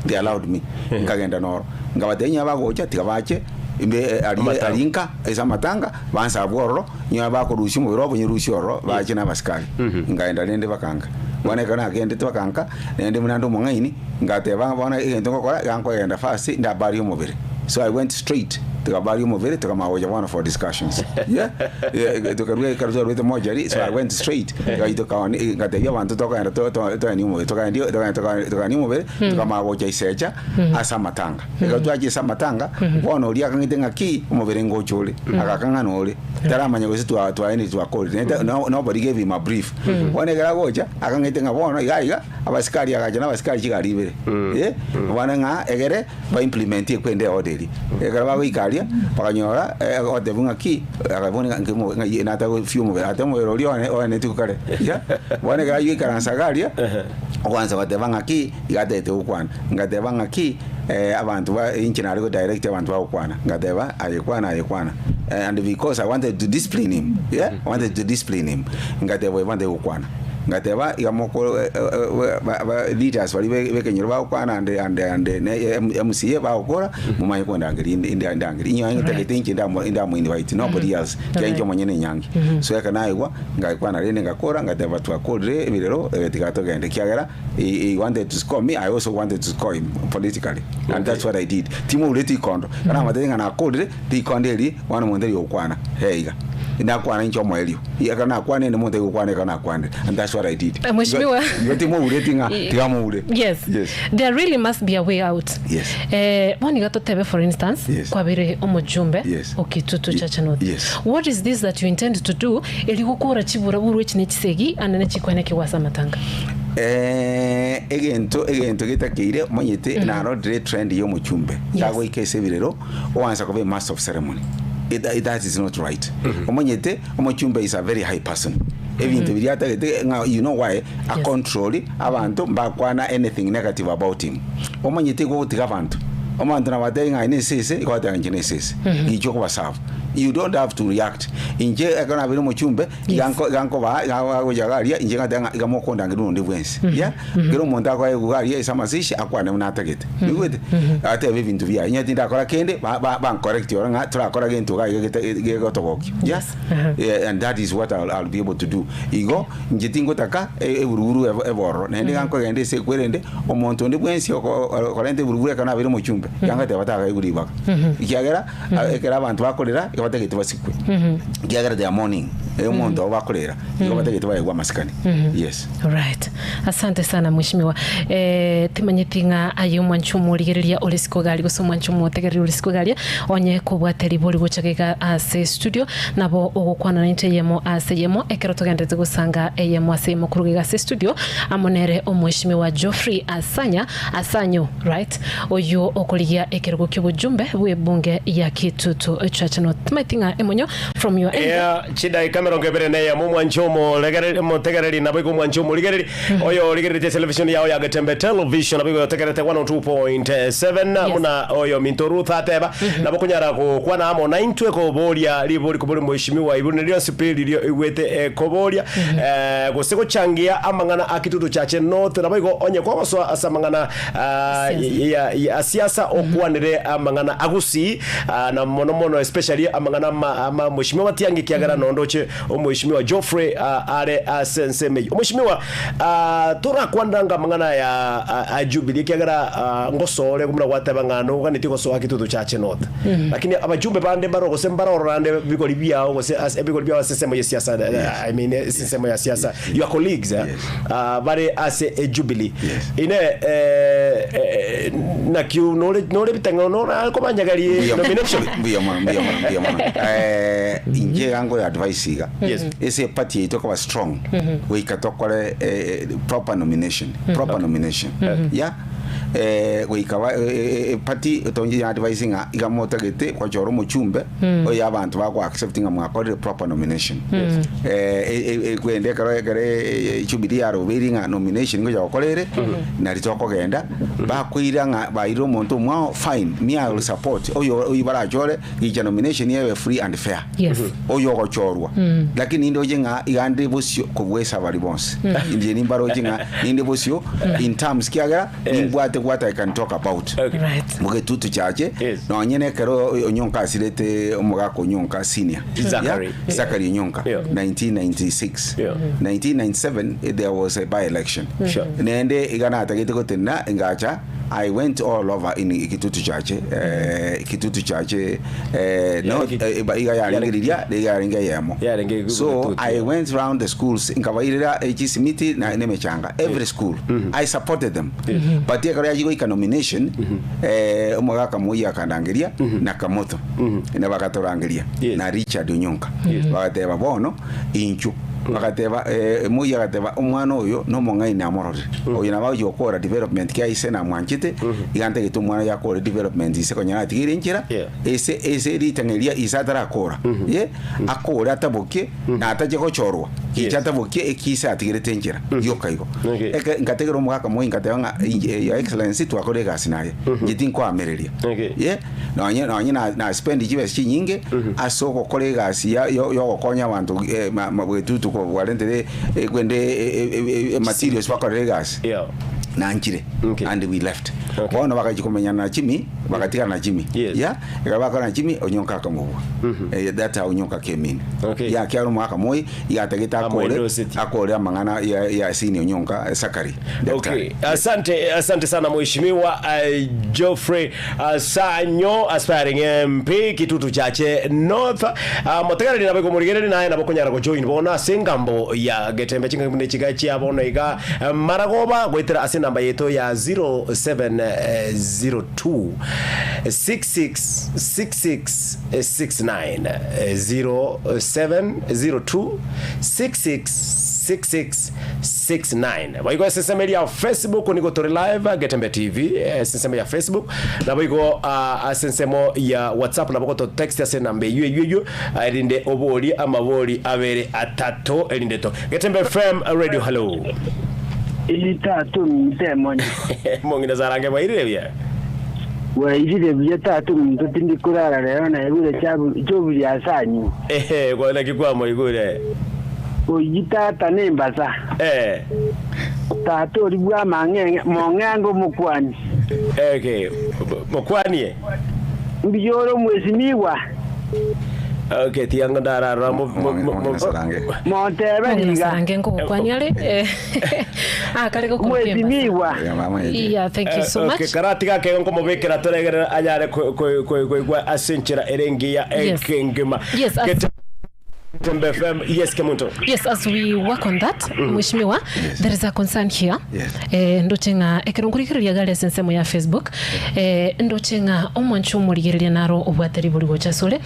they allowed me, nkagenda noro. Nkabatebia onye bagocha tiga bache, mbe aria Amatanga. aria nka ase amatanga, bansabe ororo, onye bakorusia omobere obo nyerusie ororo, bache na abasikari. Nkaenda rende bakanka. Bono ekero nagendete bakanka, naende buna nde omong'aini, ngateba ng'a bono egento ngokora, iga nkogenda first, ndabarie omobere. So I went straight, tokabaria omobere, tokamanya gocha bono for discussions. Yeah, yeah, tokarua ekero twarwete mortuary, so I went straight, togachi tokaoni ngatebia abanto tokogenda to- to- toenie omobere, tokaendia tokagenda toka tokania omobere, tokamanya gocha isecha ase amatanga. Ekero twachia ase amatanga, bono oria akang'ete ng'aki, omobere ngocha ore, agakang'ana ore, taramanya gose twa twaenire twakorire, nete no nobody gave him a brief. Bono ekero agocha, akang'ete ng'a bono iga iga, abasikari agacha na abasikari chigari ibere, eh, bono ng'a egere ba implement ekwende eorder eria. Ekero bagoika aria, bakanyora agotebiwa ng'aki, akabuna ng'a nkemo ng'ai natagofia omobere, ate omobere oria one oenetigwe kare, yeah. Bono ekero aywo aikaransa iga aria, okoansa goteba ng'aki, iga atagete gokwana. Ngateba ng'aki, abanto ba inche nare go direct abanto bagokwana, ngateba aye kwana aye kwana, and because I wanted to discipline him, yeah, I wanted to discipline him, ngateba oyo bono tari gokwana. Ngateba iga moko ba ba leaders baria be bekenyoro bagokwana and and and ne MCA bagokora, momanye kondangeria inde inde ndangerie. Inye ntagete inche ndamo ndamo invite nobody else, ekiagera inche omonyene enyangi. So ekero naigwa, ngakwana rende ngakora, ngateba twakorire ebirero, tiga togende ekiagera he he wanted to score me, I also wanted to score him politically and that's what I did. Timoureti rikondo, ekero namotebirie ng'a nakorire, rikondo eri bono omonto tari gokwana, eh iga. Nakwana inche omoerio, ekero nakwanire naende omonto tari gokwana ekero nakwanire and that's what I did. Eh, Mheshimiwa. Igo timoureti ng'a tiga moure. Yes. Yes. There really must be a way out. Yes. Eh, bono iga totebe for instance, Yes. kwabeire omojumbe Yes. o Kitutu Ye- Chacha North. yes. What is this that you intend to do eri gokora chiburaburu echi ne chisegi ande ne chikwane kigwase amatanga? Eh, egento egento getakeire omanyete narorire etrend ya omochumbe Yes. gagoika ase ebirero oansa koba emaster of ceremony It- it- that is not right omanyete omochumbe is a very high person ebinto biria atagete ng'a you know why acontrol abanto mbakwana anything negative about him omanyete igo ogotiga abanto omonto nabatebie ng'a aye na esese igo ogoteba inche na esese gicha okobaserve you don't have to react inche ekero nabeire omochumbe Iga nko iga nkobaa iga agocha iga aria, inche ngateba ng'a iga mokondangeria onde bwensi, yeah. Kera omonto akoegwa iga aria ase amasishi, akwane buna atagete, oigwete? Atebe ebinto biaye, onye tindakora kende, ba ba bancorrect oro ng'a torakora gento iga iga gete gegotogokia, yeah. Yes, aha. Yeah, and that is what I'll, I'll be able to do. Igo, inche tingotaka e- eburuburu ebe ebe ororo, naende iga nkogenda ase ekwerende, omonto onde bwensi oko okorenta eburuburu ekero nabeire omochumbe, iga ngateba takaigwa ribaga. Ekiagera, Ekero abanto bakorera, igo batagete basikwe, ekiagera they are mourning, eh, omonto obo bakorera, igo batagete baegwe amasikani. Yes. Right. Asante sana mheshimiwa. Eh, timanyeti ng'a aye omwanchi omorigereria ore isiko gari gose omwanchi omotegereri ore isiko garia onye kobwate ribori gocha gaiga ase studio nabo ogokwana naintwe eyemo ase eyemo ekero togenderete gosanga eyemo ase eyemo korwa iga ase studio amo nere omheshimiwa Geoffrey Asanya Asanyo right Oyio okorigia ekerogo ki'obojumbe bw'ebunge ya Kitutu Church North. Timanyeti ng'a emonyo from your end. Ea chidaika emerongo ebere na eyemo omwanche omoregereri omotegereri naboigo omwanche omorigereri oyo origereretie television yao ya Getembe Television naboigo oyotegererete 102.7 Yes. buna oyo minto Ruth ateba nabo okonyara gokwana amo naintwe koboria ribori kobori mheshimiwa iburu nerionsi pi riria oigwete koboria gose gochangia amang'ana a Kitutu Church North naboigo onye kogosoa ase amang'ana ya siasa okwanere amang'ana agusii na mono mono especially amang'ana ama ama mheshimiwa Matiang'i ekiagera nonde oche. Omweshimiwa Geoffrey are ase ensemo eyio. Omweshimiwa, torakwanera ng'a amang'ana aya a Jubilee ekiagera ngosore buna gwateba ng'a noganetie gosoa Kitutu Chache North. Lakini abajumbe bande mbaro gose mbarorora ande bigori biao gose ase ebigori biao ase ensemo ye siasa I mean ase ensemo ya siasa your colleagues eh, bare ase Ejubilee. Ine naki nore nore bitang'o nora kobanyegeria nomination. Mbuya mono, mbuya mono, mbuya mono. Eh, inche iga nkoyo advice iga. Yes. Ase eparty yaito ekoba strong, goika tokore eh, proper nomination, proper nomination. Yeah. Eh, goika ba eh, eh, party tonche ya advice ng'a iga motagete gochora omochumbe oyo abanto bago accept ng'a mwakorire proper nomination. Eh, eh, eh, kwende ekero ekero eh, Jubilee yarobeiri ng'a nomination ngocha gokora ere, nari tokogenda, bakoira ng'a bairire omonto omwao fine, me I will support oyo oyio barachore gicha nomination ebe free and fair. Yes. Oyo ogochorwa. Lakini nindoche ng'a iga nde bosio kobua esabari bonsi. Inche nimbaroche ng'a ninde bosio in terms kiagera nimbwate what I can talk about. Okay. Right. Bogetutu chache Yes. nonye nekero Onyonka asirete omogaka Onyonka senior. Zachary. Yeah? Zachary Onyonka Yeah. 1996. Yeah. 1997 eh, there was a by election. Sure. Nende iga natagete gotenena ngacha I went all over in Kitutu Chache eh, Kitutu Chache eh, no, Yarenge- eh, ba- iga yarenge riria iga yarenge eyemo Yarenge so Kitutu, I yeah. went round the schools nkabairera echisimiti na nemechanga every school I supported them but ekero yachi goika nomination eh, omogaka moi akandangeria na Kamotho na bagatorangeria Yes. na Richard Onyonka bagateba bono inchu bagateba eh, moi agateba omwana oyo nomong'aini amororere oyo nabo agochi gokora development kia ise namwanchete iga ntagete omwana oyo akore development ise konyora atigeire enchera Yeah. ese ese ritang'eria ise atarakora ye akore atabokie na atache gochorwa Yes. gicha atabokie eki ise atigerete enchera yoka igo Okay. Eke nkategera omogaka moi nkateba ng'a "Inche- your excellency twakora egasi naye inche tinkoamereria Okay. ye nonye nonye na, na spend chibesa chinyinge ase ogokora egasi ya yo- yogokonya abanto eh, ma- ma- bwetutu ko bwarentere eh, kwende eh, eh, eh, materials bakorera egasi Yeah. nanchire Okay. and we left Okay. bono bakachi komenyana na Jimmy bagatigana na Jimmy Yes. yeah ekero bakora na Jimmy Onyonka akamobua Eh, that's how Onyonka came in Okay. yeah kiaro mwaka moi yatagete akore Amwendoseti. akore amang'ana ya, ya sini Onyonka eh, Sakari Okay. Asante, asante sana mheshimiwa uh, Geoffrey uh, Sanyo aspiring MP Kitutu Chache North. Uh, motegereri nabo ikomorigereri naye nabo konyara gojoin bono ase engambo ya getembe chingaki chiga chia bono iga eh, maragoba goetera ase namba yeto ya 0702 666669 0702 666669 boigo eseseme ya facebook nigo tore live getembe tv eseseme ya facebook nabo igo uh, ase ensemo ya whatsapp nabo goto text ase namba eywo eywo eywo erinde obori amabori abere atato erinde to getembe fm radio hello Ili tatu mtemoni mong'ina sarange bwairire buya wairire buya tatu muntu tindi kurara rero naigure chobu asanyu ehe kwanaki kwamoigure oyi tata nembasa eh tata ori bwa mang'eng'e mong'ango mokwani okay mokwanie mbiyoro mwesimiwa okay tianga ndarara mo- mo- mo- mo- Sarange. montebe riga Sarange ngũgũkwania rĩ eh, ah, karĩ gũkũ mwesimiwa Yeah, mama yetu. Yeah, thank you so Eh, okay, much. karati gake nkomobekera toregerera anyare koigwa ase enchera ere engiya Yes. ekengima Yes, as- Getembe FM yes kemunto Yes, as we work on that, Mheshimiwa, there is a concern here. Yes. Eh, ndoche ng'a ekero nkorigereria gari ase ensemo ya Facebook, eh, ndoche ng'a omwancho omorigereria naro obwate ribori gocha asore,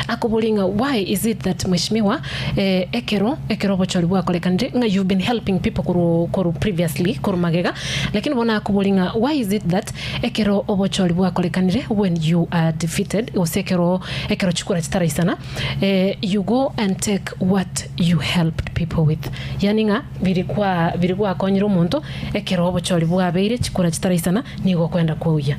akobori ng'a why is it that Mheshimiwa, eh, ekero ekero obochori bwakorekanire ng'a you've been helping people koru koru previously koru magega, lakini bono akobori ng'a why is it that ekero obochori bwakorekanire when you are defeated gose ekero ekero chikura chitaraisana eh, you go and take what you helped people with yani ng'a birikwa birigwakonyire omonto ekero obochori bwabeire chikura chitaraisana nigo okwenda kwauya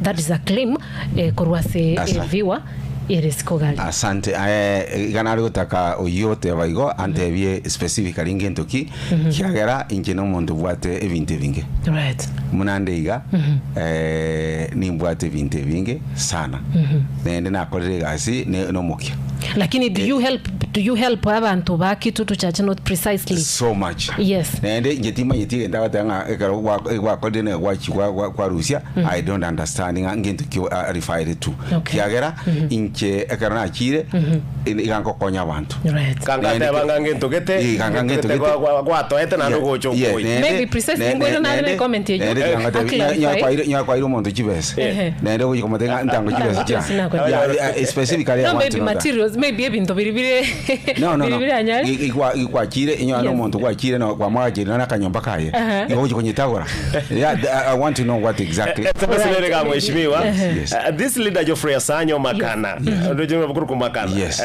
that is a claim eh, korwa ase Asa. eh, viewer ere sikogali asante eh, iga nare gotaka oyio oteba igo antebie specifically ngento ki kiagera inche na omonto obwate ebinto ebinge right muna nde iga eh, nimbwate ebinto ebinge sana naende nakorire egasi ne- nomokia lakini do you help Do you help abanto ba Kitutu Church North precisely? So much. Yes. Naende inche timanyeti egento agoteba ng'a ekero gwa- gwakorire na gwachi gwa- gwa- kwarusia, I don't understand ng'a ngento ki a- referred to. Okay. Kiagera, inche ekero nachire, iga nkokonya abanto. Right. Kangateba ng'a ngento gete, Eh, ganga ngento gete. gwa- gwa- gwatoete naende ogocha Yeah, okoi. naende- Maybe precisely ne- ngoira ne- nare naende- na comment eyio. naende Eh, tiga ngotebi, a clarify. nyoa kwaire omonto chibesa. Ehe. Naende ogochi komotebia ng'a ntango chibesa Chibesa chia. nakwe. Yeah, yeah, specifically I No, want maybe to know that. materials, maybe ebinto biri bire No, no, biri no. bire anyare. Ikwachire inyoa Yes. nomonto gwachire no kwamwachire na akanyomba kaye. Aha. Igo ogochi konyetagora. Yeah, I want to know what exactly. SMS Right. nere ga mheshimiwa. Yes. This leader Geoffrey Asanyo Makana. Ndio jina la Makana. Yes.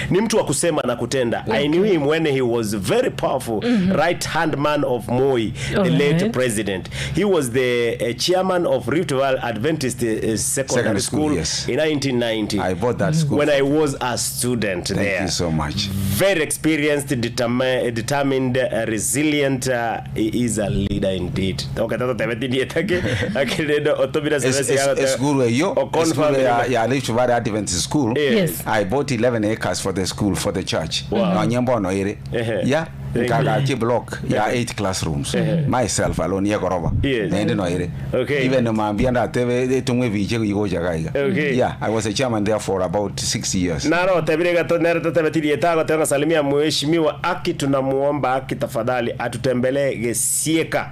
Ni mtu wa kusema na kutenda. I knew him when he was very powerful right hand man of Moi, the Alright. late president. He was the chairman of Rift Valley Adventist Secondary, Secondary School, School, yes. in 1990. I bought that school. When I was a student Thank there. you so much. Very experienced, determined, resilient. He is a leader indeed. Okay, tata tebeti nietake. Akirendo otobira Es- es- Esukuru eyo, esukuru ya, ya Rift Valley Adventist School. Yes. I bought 11 acres for the school, for the church. Wow. Nonye mbono ere. Ehe. Yeah. Thank you. Nkagachi block ya 8 classrooms. Myself alone yegoroba. Yes. Naende no ere. Okay. Even mambia ndatebe tumwe biche igocha gaiga. Okay. Yeah, I was a chairman there for about 6 years. Naro tebire gato nero tetebetirie tago tenga salimia mheshimiwa Aki, tunamuomba Aki tafadhali atutembelee Gesieka.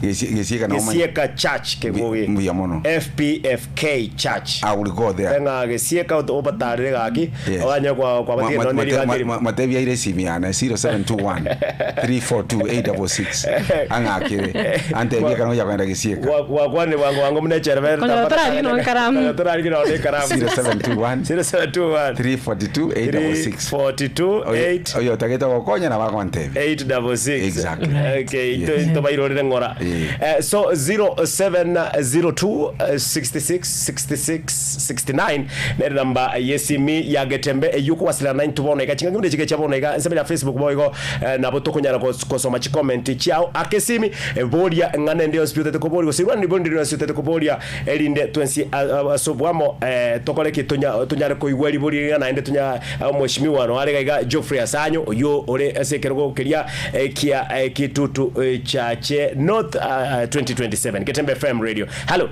Gesieka na omanya. Gesieka Church kegogi. Mbuya mono. FPFK Church. I will go there. Tenga Gesieka obatarire gaki. Yes. Oganye kwa kwa batie no neri gakiri. Matebia ire simu yane 0721 342 866 ang'akire antebia kana oja kwenda Gesieka. Wakwane wangu wangu mnechere Konya torari no nkaramu. Torari no nkaramu. 0721 0721 342 866 342 8 oyo otagete gokonya na bagontebia 866. Exactly. Okay, Yes. ito bairorere ng'ora. Yeah. So 0702 66 66 69 nere namba yesimi ya Getembe eyuko wasila 9 tubona ikachinga kimde chike chabona ika nsebe ya Facebook boigo nabo tokonyara kosoma chicomment chiao akesimi boria ng'ane ndio spiutete koboria gosirwa ni bondi ndio spiutete koboria erinde twensi asobwamo tokoreki tunya tunyare koigwa ribori naende tunya mheshimiwa no arega iga Geoffrey Asanyo oyo ore ase kerogo keria kia Kitutu Chache North 2027 Getembe FM Radio. Hello.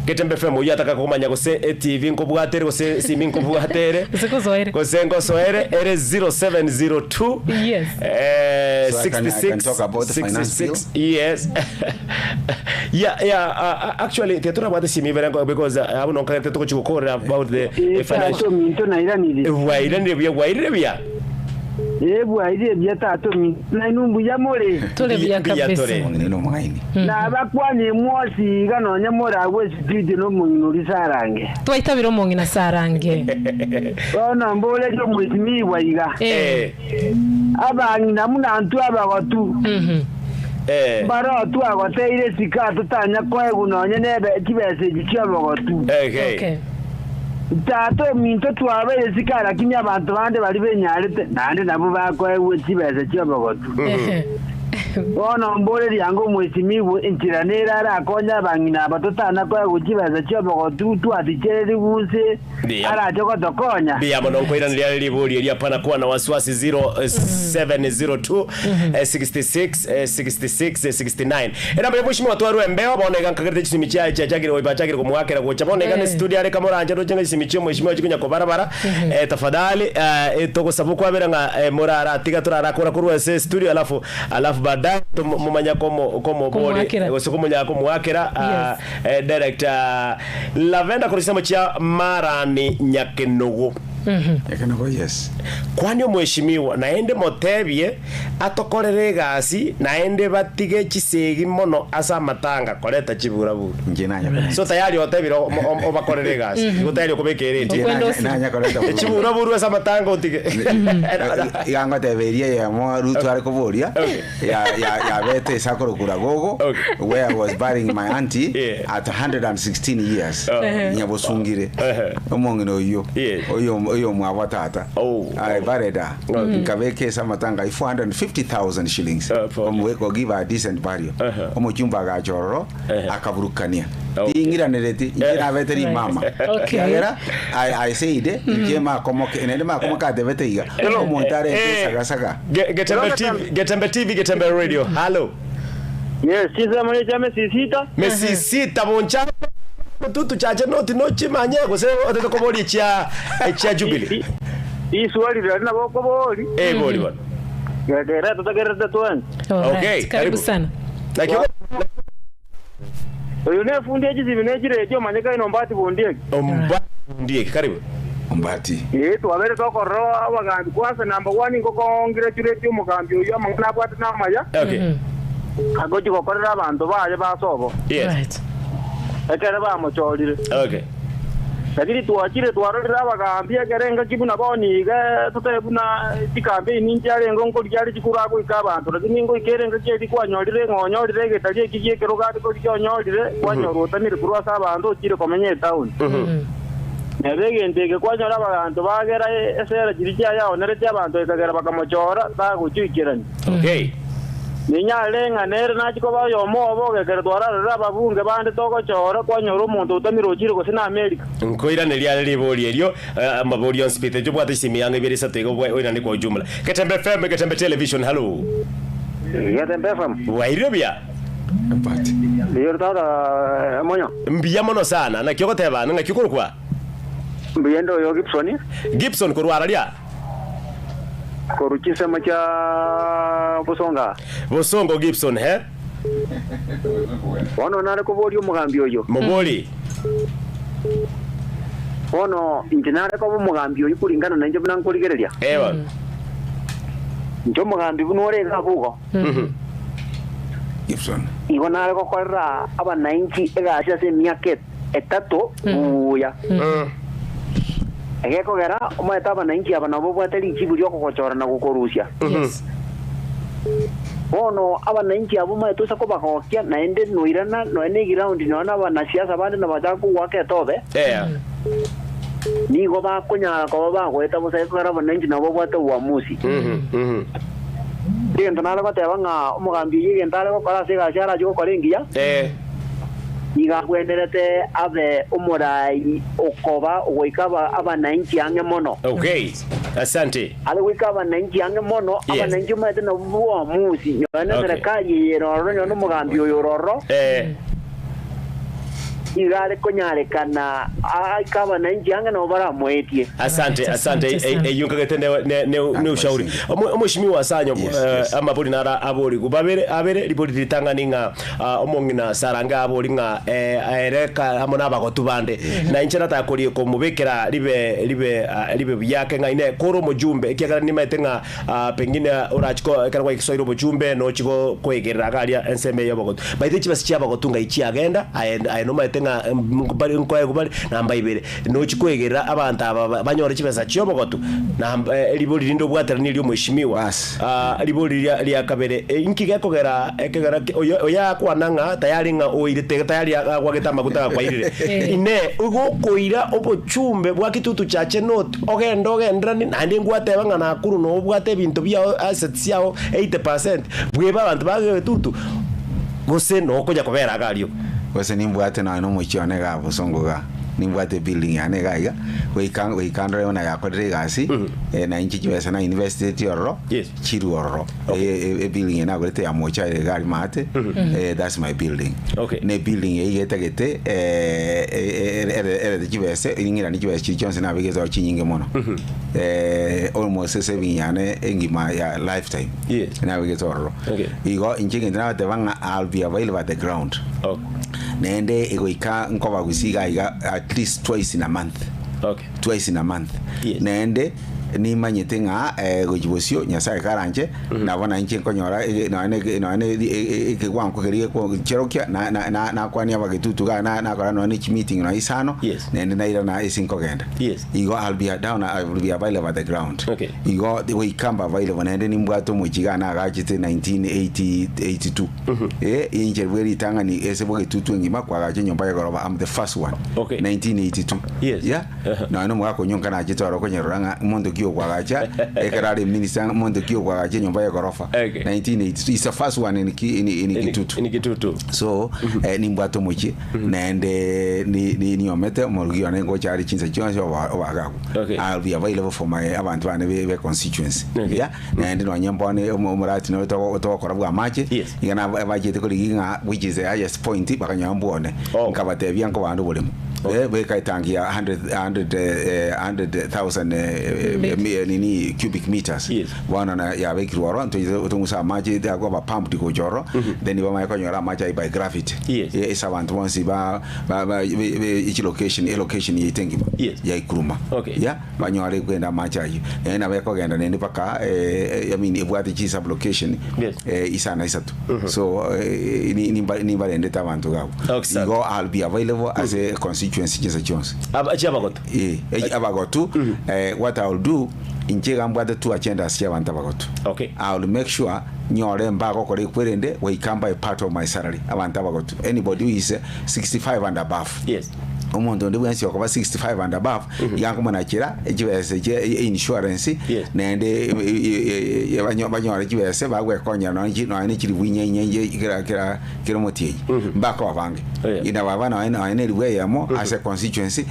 Getembe FM uyu ataka kumanya gose TV nkobwatere gose simi nkobwatere Gose kosoere. gose ngosoere ere 0702 Yes. So I can 66 talk about the finance 66 yes. Yeah, actually tetura bwate simi berengo because abuno nkagete tukuchikukora about the financial Tata ominto nairanire. wairire bya wairire bya Ebwaire bya tata ominto nainu mbuya more. Tore buya Mbuya kabisa. tore. Omong'ina nomong'aini Nabakwani mwosi iga nonya moragwe esitudio nomong'ina ori sarange. Twaitabira omong'ina sarange. Bono mborerie omwesimigwa iga. Eh. Abang'ina muna ntwe abagotu. Mhm. Mbaro twagoteire sika totanya koegwa nonya nebe chibesa echi chia obogotu. Okay. Okay. Tata ominto twabeire sika lakini abanto bande bari benyarete naende nabo bakoegwa chibesa chia obogotu. Ehe. Bono mboreria ngo omwesimigwa enchera nere arakonya abang'ina aba totana koegwa chibesa chia obogotu twatichereri guse Ndiyo. arache gotokonya. Bia mono nkoiraniria riburi eria pana kuwa na wasiwasi 0702 66 66 69 era mbere mheshimiwa twarwe mbeo bona iga nkagirite chisimi chia chia chagire oiba chagire kumwakira gocha bona iga ne studio are kamoranja dochenga chisimi chia mheshimiwa chikunya ko barabara tafadhali togosaba kwabera nga murara tiga turara kura kurwa se studio alafu alafu baadaye mumanya komo komo bori Kumwakira. gose kumunya kumwakira director Lavenda kurisemo chia Marani Nyakenogo Nyakenogo yes kwani omweshimiwa naende motebie atokorere egasi naende batige chisegi mono ase amatanga koreta chiburaburu nje nanya so tayari otebire obakorere egasi igo tayari okobekerete Okwenda osire. nanyakoreta chiburaburu ase amatanga otige igangoteberia yemo ruto ari kuburia yabete isakorokura gogo Okay. where I was burying my auntie Yeah. at 116 years nyabosungire Uh-huh. omong'ina oyo Yeah. oyo oyo mwabwa tata Oh. I buried her nkabeka ase amatanga 450,000 shillings For- omweko give her a decent burial Uh-huh. omochumba agachororo Uh-huh. akaburukania. Okay. Ting'iranereti inche nabete rimama. Okay. Kiagera I, I said inche makomoke naende makomoke atebete iga omonto arente Eh, esagasaga. Getembe TV, Getembe TV, Getembe Radio. Hello. Yes, chisemo chia mesisita. Mesisita boncha tutu chache noti nochimanye gose otete koboria chia chia Jubilee. Iswali rari nabo okobori. Eh bori bwana. Gekera tutagerete twensi. Alright, Okay, karibu karibu. sana. Nakio Oyo nefundi echisibi nechiredio omanyekaine ombati bundieki. omba ndiye karibu. Ombati. Ee twabere tokorora abagambi kwanza number one ngokongire chiredio omogambi oyo amang'ana abwate namaya Okay. agochi gokorera abanto baye basobo Yes. Right. ekere bamochorire Okay. lakini twachire twarorire abagambi ekere engaki buna bono iga totabe buna chicampaign nchiarenge nkorigia chikura goika abanto lakini ngoika ere engaki eri kwanyorire ng'onyorire egetari eki giekero gari korigia onyorire kwanyora otamire korwa ase abanto ochire komenya etown nabo egento eke kwanyora abanto bagera esera chiri chiayaonerete abanto ekagera bakamochora bagochiikerania Okay. ninyare ng'a nere nachikoba oyomo obo ogekere twararora ababunge bande togochora kwanyora omonto otamire ochire gose na America Nkoiraneria ribori erio amabori on speed jobwate isimi yange ibere isatu igo oirane kwa ujumla. Getembe FM, Getembe Television. Hello. Getembe FM Wairobia. Ombati. ndiyo tata monyo Mbiya mono sana nakio goteba ng'aki korokwa mbiyendo oyo Gibson Gibson korwara ria koru chisemo cha Busonga Bosongo Gibson he bono nare koboria omogambi oyo mobori bono inche nare koba omogambi oyo kuringana na inche buna nkorigereria ewa inche omogambi buna ore iga bugo Gibson. igo nare gokorera abananchi egasi ase emiaka etato buya egekogera omanyete abananchi aba nabo babwate richibu ria okogochora na gokorusia Yes. bono abananchi abo omanyete ase kobagokia naende noirana noe na egiraundi noe na abanasiasa bande nabachaka kogwaka etobe eya nigo bakonyara koba bagoeta bosa ekogera abananchi nabo babwate uamuzi egento nare goteba ng'a omogambi oyo egento are gokora ase egasi arachi gokora engiya eh nigo abwenerete abe omorai okoba ogoika abananchi ang'e mono okay asante are goika abananchi ang'e mono Yes. abananchi omanyete nabo bwamusi nyoe na Okay. serikali eye ororo nyoe na omogambi oyo ororo eh nigo are konyarekana aika abananchi ang'e nabo baramoetie asante Right, asante asante sana. eyunkagete ne ne ne ushauri omweshimiwa sanyo Yes, yes. amabori nara abori gubabere abere ribori ritangani ng'a omong'ina saranga abori ng'a ereka amo n'abagotu bande na inche natakorie komubekera ribe ribe ribe byake ng'a ine koro omojumbe ekiagera nimaete ng'a pengine orachiko ekero gwaiksoire obojumbe nochigo kwegerera garia enseme y'abagotu baite chibasi chiabagotu ng'a ichiagenda aye aye nomaete ng'a bari nkoe bari namba ibere nochikwegerera abanto aba banyore chibesa chiobogotu namba ribori rinde obwaterani rio mweshimiwa Bas. Ribori ria kabere inki gekogera ekegera oyo oyakwana ng'a tayari ng'a oirete tayari agwagete amaguta gakwairire ine ugokoira obochumbe bwa kitutu chache not ogenda ogenderani naende ngwateba ng'a nakuru nobwate ebinto biao assets yao 80% bweba abanto bagetutu gose nokonya kobera agario Gose nimbwate nonya na omochie one iga Bosongo iga nimbwate building yane iga iga goika goika ndore buna yakorire egasi na inche chibesa na investite ororo Yes. chirwe ororo ebuilding eye nagorete ya mocha ere iga aria maate that's my building Okay. na ebuilding eye iga etagete erete chibesa ing'irani chibesa chiri chionsi nabegete ororo chinyinge mono almost esaving yane engima ya lifetime Yes. nabegete ororo Okay. igo inche egento nabateba ng'a I'll be available at the ground okay. naende egoika nkobagusia iga iga at least twice in a month Okay. twice in a month Yes. naende nimanyete ng'a gochi bosio nyasaye karanche nabo nainche nkonyora nonya nonya ekegwanko keria cherokia nakwania abagetutu iga nakora nonya na echimeeting nonya isano Yes. naende nairana ase nkogenda Yes. igo I'll be down I will be available at the ground Okay. igo goika mba available naende nimbwate omochie iga nagachete 1982 inche bwe ritang'ani ase bwegetutu engima kwagacha enyomba ya egoroba I'm the first one Okay. 1982 Yes. yeah Uh-huh. nonya na omogaka onyonka nachete oro okonyerora ng'a omonto ki ki okwagacha ekero are minister monto ki okwagacha enyomba ya egorofa Okay. 1982 is the first one in, Ki- in, in Kitutu Ni Kitutu. So nimbwate omochie naende ni- ni- niomete omorugi one ngocha are chinsa chionsi oba- obaga agwo. Okay. I'll be available for my abanto bane be, be constituency. Okay. Yeah? Naende nonye mbone omo- omorati nore togo- togokora bwa amache Yes. iga nab- bachete korigi ng'a which is the highest point bakanyora mbwone Oh. nkabatebia nkobande oboremo beka etangi ya 100 100 100,000 nini cubic meters Yes. bono na yabekirwe oro ntoise tong'usa amache akoba pumped gocha oro then bamanye konyora amache aye by gravity Yes. Ase abanto bonsi ba ba ba be- be each location elocation yaito engima Yes. ya ikuruma Okay. yeah banyore kwenda amache ayio naende nabo ekogenda naende mpaka I mean ebwate chi sub location Yes. isana isato so nimbarendete abanto iga abwo Okay, igo I'll be available ase constituency chinsa chionsi. Chiabagotu. Eh, abagotu what I will do inche iga mbwate two agendas chia abanto abagotu. Okay. I will make sure nyore mbagokora ekwerende goika mbae part of my salary abanto abagotu anybody who is 65 and above. Yes. Omonto onde bwensi okoba 65 and above iga nkomonachera chibesa chie einsurance Yes. naende banyore chibesa bagwekonyera nonye chi nonye ne chiribu inye inye inye kera kera kera omotienyi mbaka obange Oh, yeah. ina baba nonye nonye ne eribu eyemo ase constituency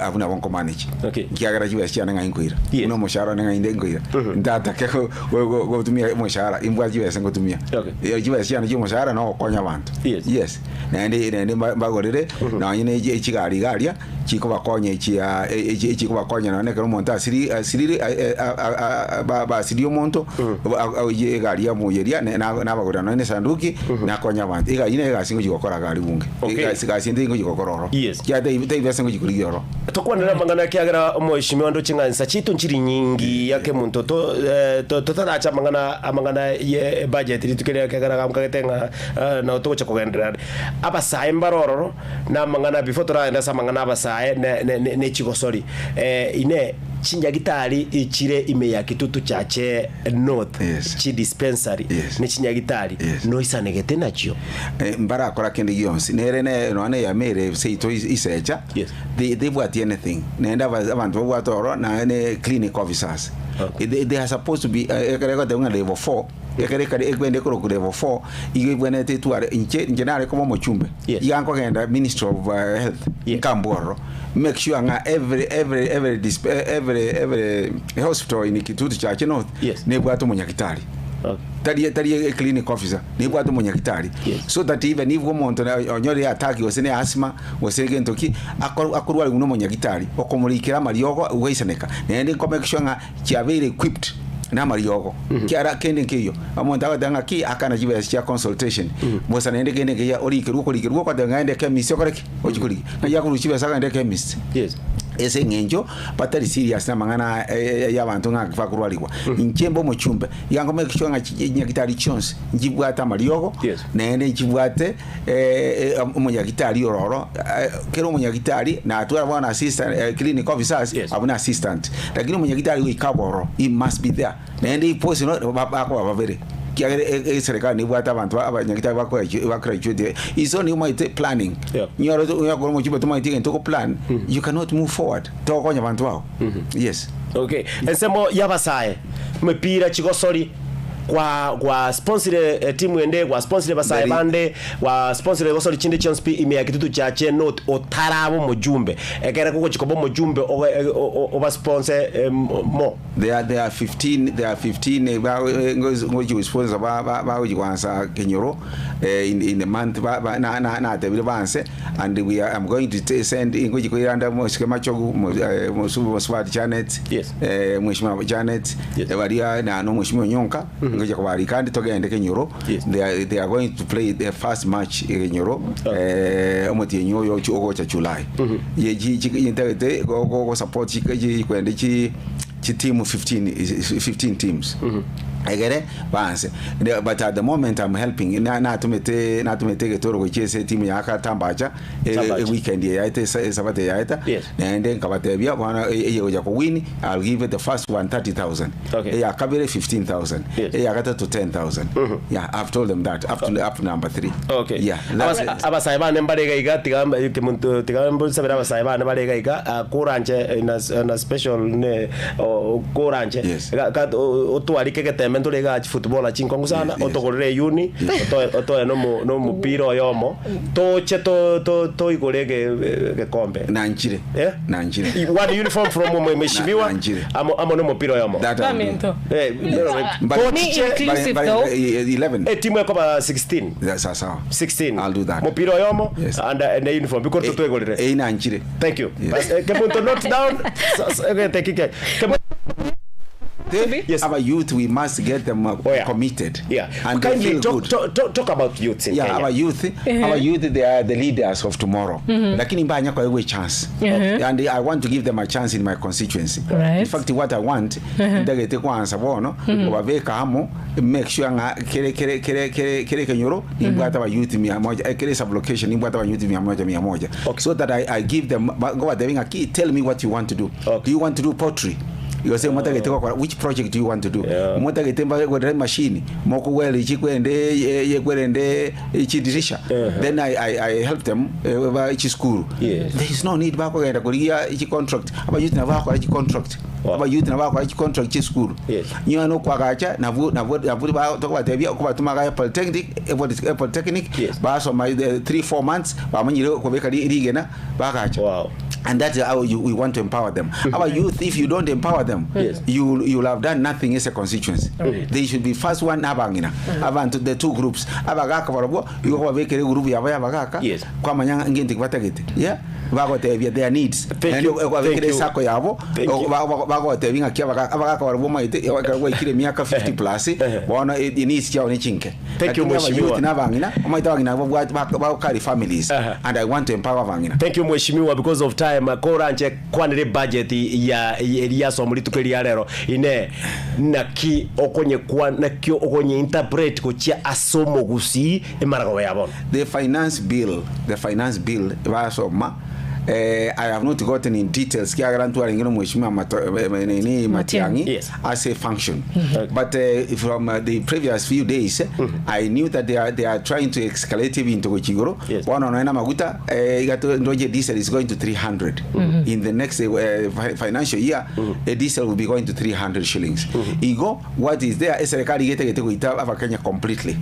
abwo nabo nkomanage Okay. ekiagera chibesa chiane ng'ai nkoira Yes. buna omoshahara one ng'ai nde nkoira ntatake go- go- go- gotumia omoshahara imbwate chibesa ngotumia Okay. Chibesa chiane chia omoshahara nogokonya abanto Yes. yes Naende naende mba- mbagorere nonye ne echi- echigari iga aria chikobakonya echia e- echi- echikobakonya nonye ekero omonto asiri asirire a- e- a- a- a- ba- basirie omonto a- a- oyie egari yamoyeria ne- na- nabagorera nonye na esanduki nakonya abanto. Egari na egasi ngochi gokora iga aria bunge. Okay. Egasi gasi ende ngochi gokora oro. Yes. Ekiagera taibi taibi ase ngochi korigia oro. Tokwanere amang'ana ekiagera omoeshimiwa ndoche ng'a nsa chiaito nchiri nyingi ake monto to eh, to- totarache amang'ana amang'ana ye ebudget rituko eria ekiagera gamkagete ng'a eh, nabo togocha kogenderera ande. Abasae mbare ororo na amang'ana before toragende ase amang'ana abasae ne ne ne chigosori eh, inee chinyagitari chire ime ya Kitutu Chache North Yes. chidispensary Yes. ne chinyagitari Yes. noisanegete nachio? Eh, mbarakora kende gionsi nere ne nonya na eyemo ere seito isecha Yes. they tebwati anything naende aba abanto babwate oro naye ne clinic officers Okay. they, they are supposed to be eh, ekere egoteba ng'a level 4 ekere ekare ekwende ekorokwa level 4 igo ebwenerete etware inche inche nare koba omochumbe Yes. iga nkogenda ministry of health Yes. nkambwa ororo make sure ng'a every every every disp every every hospital in Kitutu Chache North Yes. nebwate omonyagitari Okay. Tari tari e clinic officer nebwate omonyagitari Yes. so that even if omonto na onyorire attack gose ne asthma gose egento ki akor akorwariwa na omonyagitari okomorikera amariogo gwaisaneka naende nko make sure ng'a chiabeire equipped na amariogo kiara kende nkeiyo omonto agoteba ng'a ki akana chibesa chia consultation bosa naende kende nkeiyo orikerwe okorikerwa okoteba ng'a ende chemist okore ki ochie korigia ng'ai akorusia chibesa agende chemist Yes. Ase eng'encho batari serious namang'ana y'abanto ng'a bakorwarigwa. Inche mbe omochumbe, iga nko make sure ng'a chinyagitari chionsi nchibwate amariogo, Yes. naende nchibwate omonyagitari ororo, kera omonyagitari natwara bono assistant clinic officers Yes. abwo na assistant. Lakini omonyagitari goika abe ororo, he must be there. Naende eposi no bakoba babere. Ekiagera eserekari nebwate abanto abanyagitari bagraduate iso nigo omanyete planning Yeah. nyore onye kore omochie tomaeti egento ogoplan you cannot move forward togokonya abanto bao yes. Okay, ensemo y'abasae, emepira chigosori kwa gwa sponsire etimu ende gwa sponsire basae Very- bande gwa sponsire gosori chinde chionsi pi ime ya Kitutu Chache North otaraba omojumbe ekere kogochi koba omojumbe oge- o- o- oba sponse mo. There are, there are 15 there are 15 eh, ba eh, ngozi ngochi sponsor ba ba ba kwansa kenyoro eh, in, in the month ba, ba na na na tebile banse and we are I'm going to t- send ngochi koiranda mo skema chogu mo eh, mo subu swat Janet Yes. eh mheshimiwa Janet Yes. eh, baria na no mheshimiwa Nyonka ngochi kobari kandi togende kenyoro Yes. they are, they are going to play their first match eh, kenyoro Okay. eh omotienyi oyo ogocha July mm -hmm. ye ji ji go go support chi kwende chi chitimu 15 15 teams mm -hmm. Egere baanse. Ne- But at the moment I'm helping, na- natomete natomete egetoro gochia ase etimu ya Katambacha, e- Tambacha. e- weekend eye yaeta esa- esabato eye yaeta, Yes. naende nkabatebia bono eye eye gocha kowin, I'll give the first one 30,000, Okay. eya kabere 15,000, Yes. eya gatato 10,000. Yeah, I've told them that, up to, up to number three. Okay. Yeah, that's Abas- abasae bane mbare iga iga tiga kemonto tiga mbosabere abasae bane bare iga iga ah, koranche eh, na, na special ne o- koranche Yes. Ga- ga- o- otwarike egetembe ntore iga chifootballer chinkongu sana Yes, yes. otogorere eyuni otoe otoe nomo nomopira oyomo toche to- to- toigore ege- egekombe Nanchire. Eh? Nanchire. One uniform from mheshimiwa Na- Nanchire. amo amo nomopira oyomo That I'll do. Bamento. Eh, But- Me tochiche inclusive But- though. eh, 11. etimu ekoba 16 That's sawa. 16 I'll do that. mupira oyomo Yes. and and the uniform because twegorire Eh, nanchire. thank you Yes. Bas, eh, kemunto note down take it Yes. Our youth, we must get them uh, Oh, yeah. committed. yeah And they kindly feel talk, good. talk, talk, talk about youths in yeah, Kenya our youth, our youth, they are the leaders of tomorrow. Lakini mbanya kwa iwe chance. And I want to give them a chance in my constituency. Right. In fact, what I want, ndagete kwanza bono, obabeka hamo, make sure nga kere kere kere kere kere kenyoro, nimbwata wa youth mia moja, eh, kere sublocation nimbwata wa youth mia moja mia moja. Okay. So that I, I give them, go batevinga, tell me what you want to do. Okay. Do you want to do pottery? You say motagete kwa which project do you want to do? Yeah. Motagete mba kwendere machine, moko wele chikwende ye kwerende chidirisha. Then I I I help them eh, ba ichi school. Yes. There is no need bakogenda kuriya ichi contract. Aba youth na bakora ichi contract. Wow. Aba youth na bakora ichi contract chi school. Yes. Nyo no kwagacha navu navu navu ba tokubatebia kubatuma ga polytechnic eh, poly- eh, polytechnic Yes. basoma 3 4 months bamanyire kubeka rigena bagacha Wow. and that's how you, we want to empower them. Our youth, if you don't empower them, Yes. you you'll have done nothing as a constituency. They should be first one abangina, abantu the two groups. Abagaka barabwo, yuko babekere group yabo yabagaka. Yes. Kwamanya ngenti batagete. Yeah. Bagotebia their needs. Thank And you. babekere Thank you. sako yabo, Thank you. bagotebia ngaki abagaka abagaka barabwo maite bagwikire miaka 50 plus, bona needs chao ni chinke. Thank you, Lakini aba Mheshimiwa. youth n'abangina, omaite abangina bo carry families Aha. and I want to empower abangina. thank you mheshimiwa because of time koranje kwanire budget ya ya somo rituko ria rero ine naki okonye kwa nakio okonye interpret gochia asomo gusi emarago ya bono the finance bill the finance bill basoma eh, i have not gotten in details kiagera ntwarenge mheshimiwa Mato- eh, eh, nini matiangi Yes. as a function but uh, from uh, the previous few days i knew that they are, they are trying to escalate into gochigoro Yes. bona onaena maguta eh, igato ndoje diesel is going to 300 in the next uh, fi- financial year a diesel will be going to 300 shillings igo what is there eserikali igetegete goita abakenya completely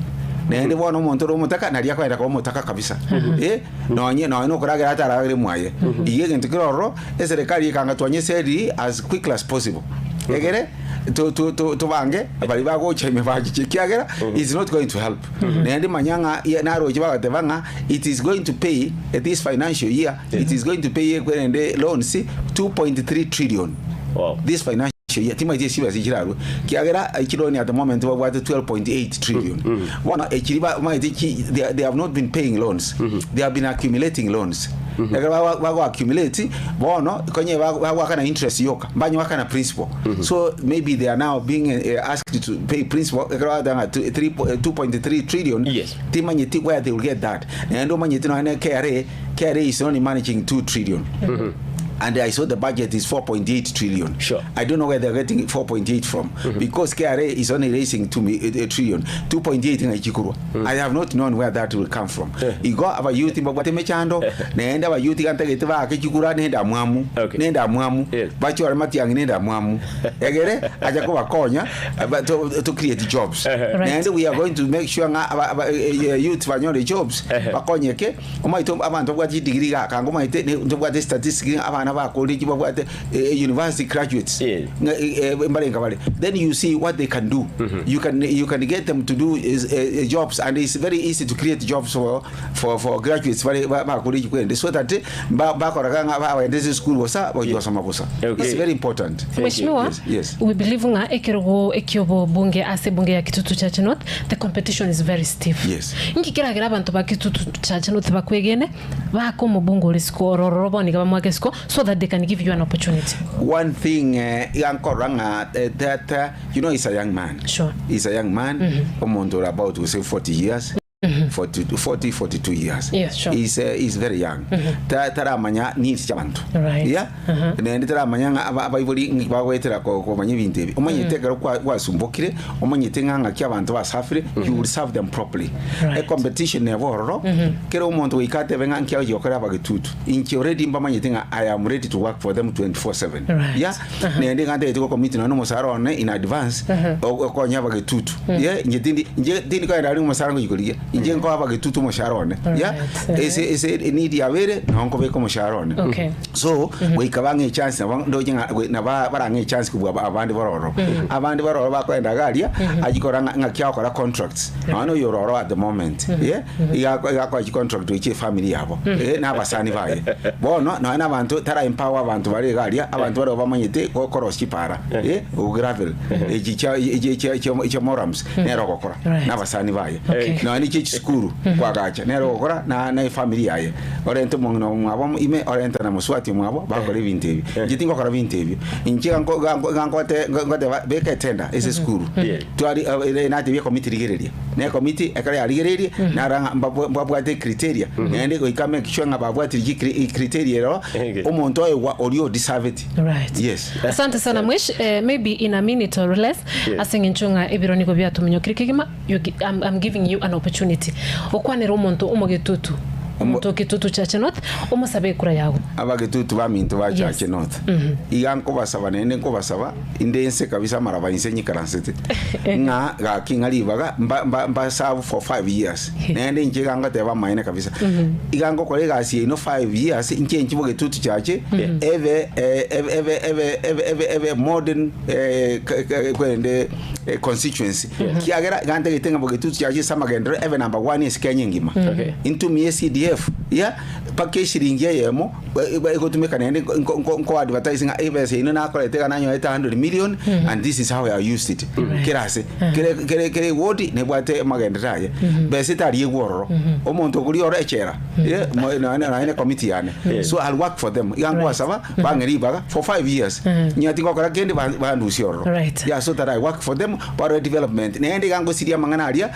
naende bono omonto ore omotaka naria akoenda koba omotaka kabisa eh nonye nonye nokoragera ataragere mwaye iga egento kero ororo eserikali ekanga twanye seri as quickly as possible egere to- to- to- tobange bari bagocha ime bachiche kiagera it's not going to help naende manya ng'a ye- naroche bagateba ng'a it is going to pay at this financial year it is going to pay ekwerende loans 2.3 trillion Wow. this financial year timaite siba sichirarwe kiagera ekironi at the moment babwate 12.8 trillion bona ekiri ba- maite ki- they, they have not been paying loans they have been accumulating loans ekero bago accumulate bono konye bagwakana interest yoka mbanye wakana principal so maybe they are now being uh, asked to pay principal ekero batanga 2.3 trillion Yes. timanyeti where they will get that naende omanyeti noene KRA KRA is only managing 2 trillion and I saw the budget is 4.8 trillion. Sure. I don't know where they're getting 4.8 from because KRA is only raising 2 mi- a, a trillion, 2.8 in Ichikurwa. I have not known where that will come from. Igo aba youth mbabwate mechando nenda aba youth gantagete ba kichikura nenda mwamu Okay. nenda mwamu Yes. bachora matiangi nenda mwamu egere aja kubakonya aba- to, to create jobs. Right. Nende we are going to make sure nga aba, aba, eh, eh, youth banyore jobs bakonyeke omaite abantu babwate degree gakanga omaite ntobwate statistics abana ba college babwate eh, university graduates Yeah. Nga, eh, eh, mbalenga bale then you see what they can do you can you can get them to do is, eh, eh, jobs and it's very easy to create jobs for for for graduates bale ba ba college kwende so that eh, ba bakoraga nga baendeze school bosa bajosoma bosa Okay. it's very important Mheshimiwa, Yes, yes. we believe nga ekerogo ekiobo bunge ase bunge ya Kitutu Church North the competition is very stiff Yes. nkikiragira abantu ba Kitutu Church North bakwegene baka omobunge ore siko orororo bono iga bamwake siko so so that they can give you an opportunity? One thing eh, iga nkorora ng'a eh, that eh, you know he's a young man. Sure. He's a young man, omonto ore about to say 40 years. 40, 40 42 years. Yes, sure. He's, he's very young. Ta- taramanya needs chiabanto. Right. Yeah. Naende taramanya ng'a aba- abaibori ng'i bagoetera ko- komanya ebinto ebi. Omanyete ekero kwa- gwasumbokire, omanyete ng'a ng'aki abanto basafire, you will serve them properly. Right. E competition neba ororo, kera omonto goika atebe ng'a nki agochia gokora abagetutu. Inche already mbamanyete ng'a I am ready to work for them 24/7. Right. Yeah. Naende iga ntagete gocommit nonye na omosara one in advance, okonye abagetutu. Yeah, inche tindi inche tindi kogenda aria omosara ngochia korigia, inche nkoa abagetutu omoshahara one. Yeah. Right. Ase ase need yabere, nabo nkobeka omoshahara one. Okay. So, goika bang'e echance nabo ndoche ng'a gwe- naba barang'e echance kobua aba- abande bororo. Abande bororo bakoenda iga aria, achia korora ng'a ng'aki agokora contracts. Nonya na oyo ororo at the moment, yeah, iga ako- iga akoa chicontract gochia efamiri yabo, eh, na abasani baye. Bono, nonya na abanto tara empower abanto bare iga aria, abanto barabwo bamanyete go- korosia chipara, eh, ogravel, echi chia echi chia chia chia morams, nere ogokora, Right. na abasani baye. Okay. Nonya na echi chisukuru, kwagacha, nere ogokora na na efamiri yaye. Orente omong'ina omwabo ime, orente na mosubati omwabo, bakora ebinto ebi. Inche tingokora binto ebio. Inche iga nko- iga nko- iga nkote ngoteba beka etender ase esukuru. Yeah. Twari eh, natebia ekomiti rigereria. Na ekomiti ekero yarigereirie, narora ng'a mbabwa- mbabwate ecriteria, naende goika make sure ng'a babwatire chicri ecriteria ero, Okay. omonto oegwa oria odeserveti. Right. Yes. Asante sana Mwish. Eh, maybe in a minute or less Yes. ase eng'encho ng'a ebiro nigo biatominyokire kegima you, I'm, I'm giving you an opportunity okwanera omonto omogetutu omonto ogetutu Chache North omosabe ekura yago. Abagetutu baminto ba Yes. Chache North, iga nkobasaba naende nkobasaba, inde inse kabisa amaraba inse nyikaransete, ng'a gaki ng'a ribaga mba mba mbaserve for five years, naende inche iga ngoteba amaene kabisa, iga ngokora egasi yaino five years, inche inche bogetutu chache, ebe ebe ebe ebe ebe ebe ebe modern kwerende constituency, kiagera iga ntagete ng'a bogetutu chache ase amagenderero ebe number one ase Kenya engima. Okay. Intumie CDF, yeah, mpaka eshiringi eyemo egotumeka naende nko- nko- nko advertise ng'a ebesa ino nakorete iga nanyorete 100 million and this is how I used it. Kera ase kere kere kere eward nebwate amagenderero aye. Besa etariegwa ororo. Omonto okoria oro echela eh, mo- nonya nonya ne committee yane. So I'll work for them. Iga nkobasaba bang'e ribaga for 5 years. Nyuma tingokora kende ba- bandusie ororo. Right. Yeah, so that I work for them barore development. Naende iga ngosiria amang'ana aria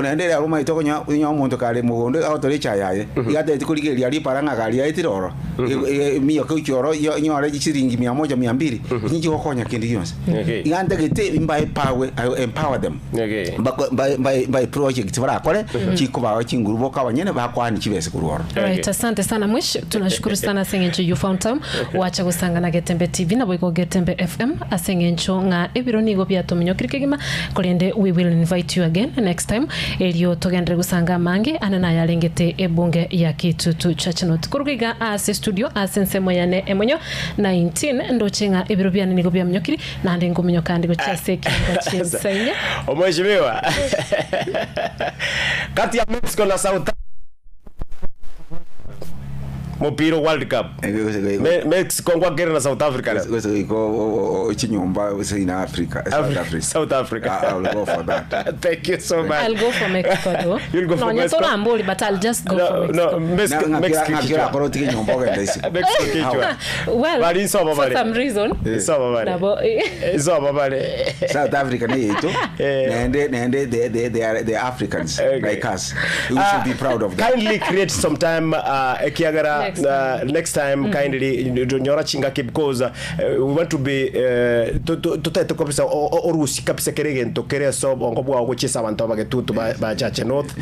Naende ere aromaete okonya onye omonto kare mogondo agotore echaye yaye, iga atagete korigereria ripara ng'a gari yaetire oro, emiaka gochia oro nyore chisiringi mia moja mia mbili, inche gokonya kende gionsi. Okay. Iga ntagete mbae pawe, I will empower them. Okay. Mbako- mbae mbae mbae project barakore, chikobaa chinguru boka abanyene bakoani chibesa korwa oro. Right, Okay. asante sana Mwish, tunashukuru sana ase eng'encho you found time wacha gosanga na Getembe TV naboigo Getembe FM ase eng'encho ng'a ebiro nigo biatominyokire kegima Korende we will invite you again next time erio togenderere gosanga amange ane nayarengete ebunge ya Kitutu Church North. Korwa iga ase studio ase ensemo yane emonyo 19 ndoche ng'a ebiro biane nigo biaminyokiri naende nkominyoka ande gochia ase ekiomba chi'ensaine. Omweshimiwa kati ya Mexico na South Mopira o World Cup. Me- Mexico ngwakere na South Africa lero. Gose goika chinyomba gose in Africa, South Africa. South Africa. I will go for that. Thank you so much. I'll go for Mexico though. You'll go for Nonya Mexico? torambori but I'll just go for No, Mexico. no, Mexico, Mexico Ng'aki kichwa. orakore otige nyomba ogende isiko. Mexico kichwa. Well, Bari nsobo for bari. some reason. Nsobo bari. Nabo Nsobo bari. South Africa ne yaito Eh. naende naende they, they are the Africans Okay. like us. We should be proud of them. Kindly create some time ekiagera Next next time kindly nyora chingaki because we want to be totaete kabisa orusi kabisa kere egento kere ase obongo bwao gochia abanto abagetutu ba Chache North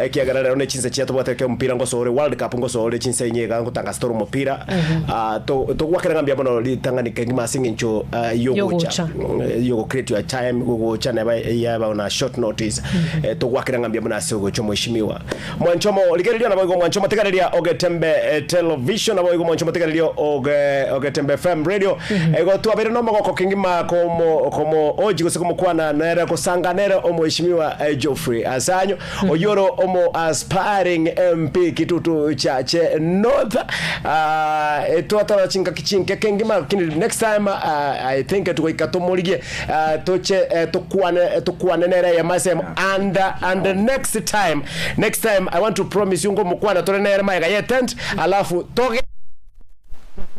ekiagera rero ne chinse chia tobwate ke omopira ngosore World Cup ngosore chinse inye iga ngotangasa tore omopira togwakera ng'a mbuya mono ritang'ani kegima ase eng'encho yogocha Yogocha. Yogo create your time gogocha neba yaba on a short notice togwakera ng'a mbuya mono ase ogocha omweshimiwa mwanchomo rigereria nabo igo mwanchomo tigareria ogetembe television nabo igo mwanchomo tigareria oge ogetembe fm radio igo twabeire nomogoko kengima komo komo oji gose komokwana nere gosanga nere omweshimiwa Geoffrey Asanyo oyoro omo aspiring MP Kitutu Chache North twatara chingaki chinke kengima lakini next time I think tugoika tomorigie toche tukwane tukwane nere ya masem and and the next time next time I want to promise you ngomukwana tore nere maega ye tent alafu toge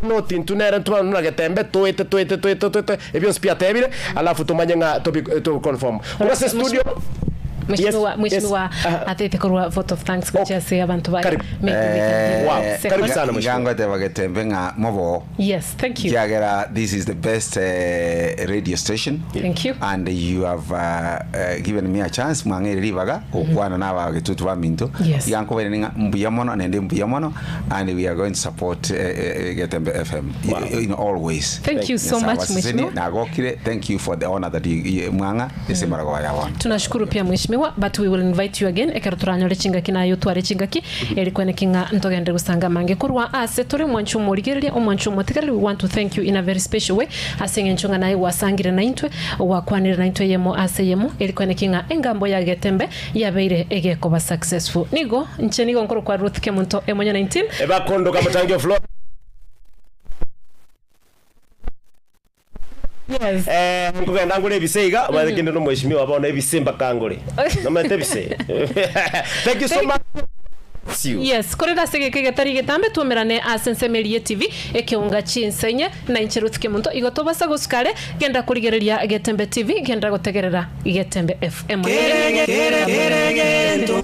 Noti intwe nere ntwe buna Getembe toete toete toete toete ebionsi pi atebire alafu tomanye ng'a tobi to confirm. Korwa ase studio Yes, Mheshimiwa, yes. Mheshimiwa Aha. atete korwa vote of thanks gochia Okay. ase abanto baye. Karibu. Maybe we can give Wow. a second. Karibu sana mheshimiwa. Iga ngoteba Getembe ng'a moboo. Yes, thank you. Kiagera this is the best radio station. Thank you. And you have given me a chance mwang'eire ribaga gokwana na abagetutu baminto. Yes. Iga nkobairania ng'a mbuya mono naende mbuya mono and we are going to support Getembe FM in all ways. Thank you so Nyasaye much, abasesenie, mheshimiwa. nagokire thank you for the honor that you, you mwang'a ase emaragoba ya bono. Tunashukuru pia mheshimiwa but we will invite you again ekero toranyore chingaki naye otware chingaki eri kweneki ng'a ntogende gosanga amange korwa ase tore omwancho omorigereria omwancho omotegereri we want to thank you in a very special way ase eng'encho ng'a naye gwasangire naintwe gwakwanire naintwe eyemo ase eyemo eri kweneki ng'a engambo ya Getembe yabeire egekoba successful nigo inche nigo nkorokwa Ruth Kemunto Emonyo 19. Ebakondoka motangi o floor. Yes. Eh, nkogenda ngore ebise iga omanyete kende na omweshimiwa bono ebise mpaka ngore nomanyete ebise thank you so Thank- much See you. Yes, korende ase egeka egetari getambe twomerane ase ensemo eria ye TV ekeunga chinsenye na inche Ruth Kemunto igo tobasa gosuka are genda korigereria Getembe TV genda gotegerera Getembe FM. Kere, kere, kere, gento.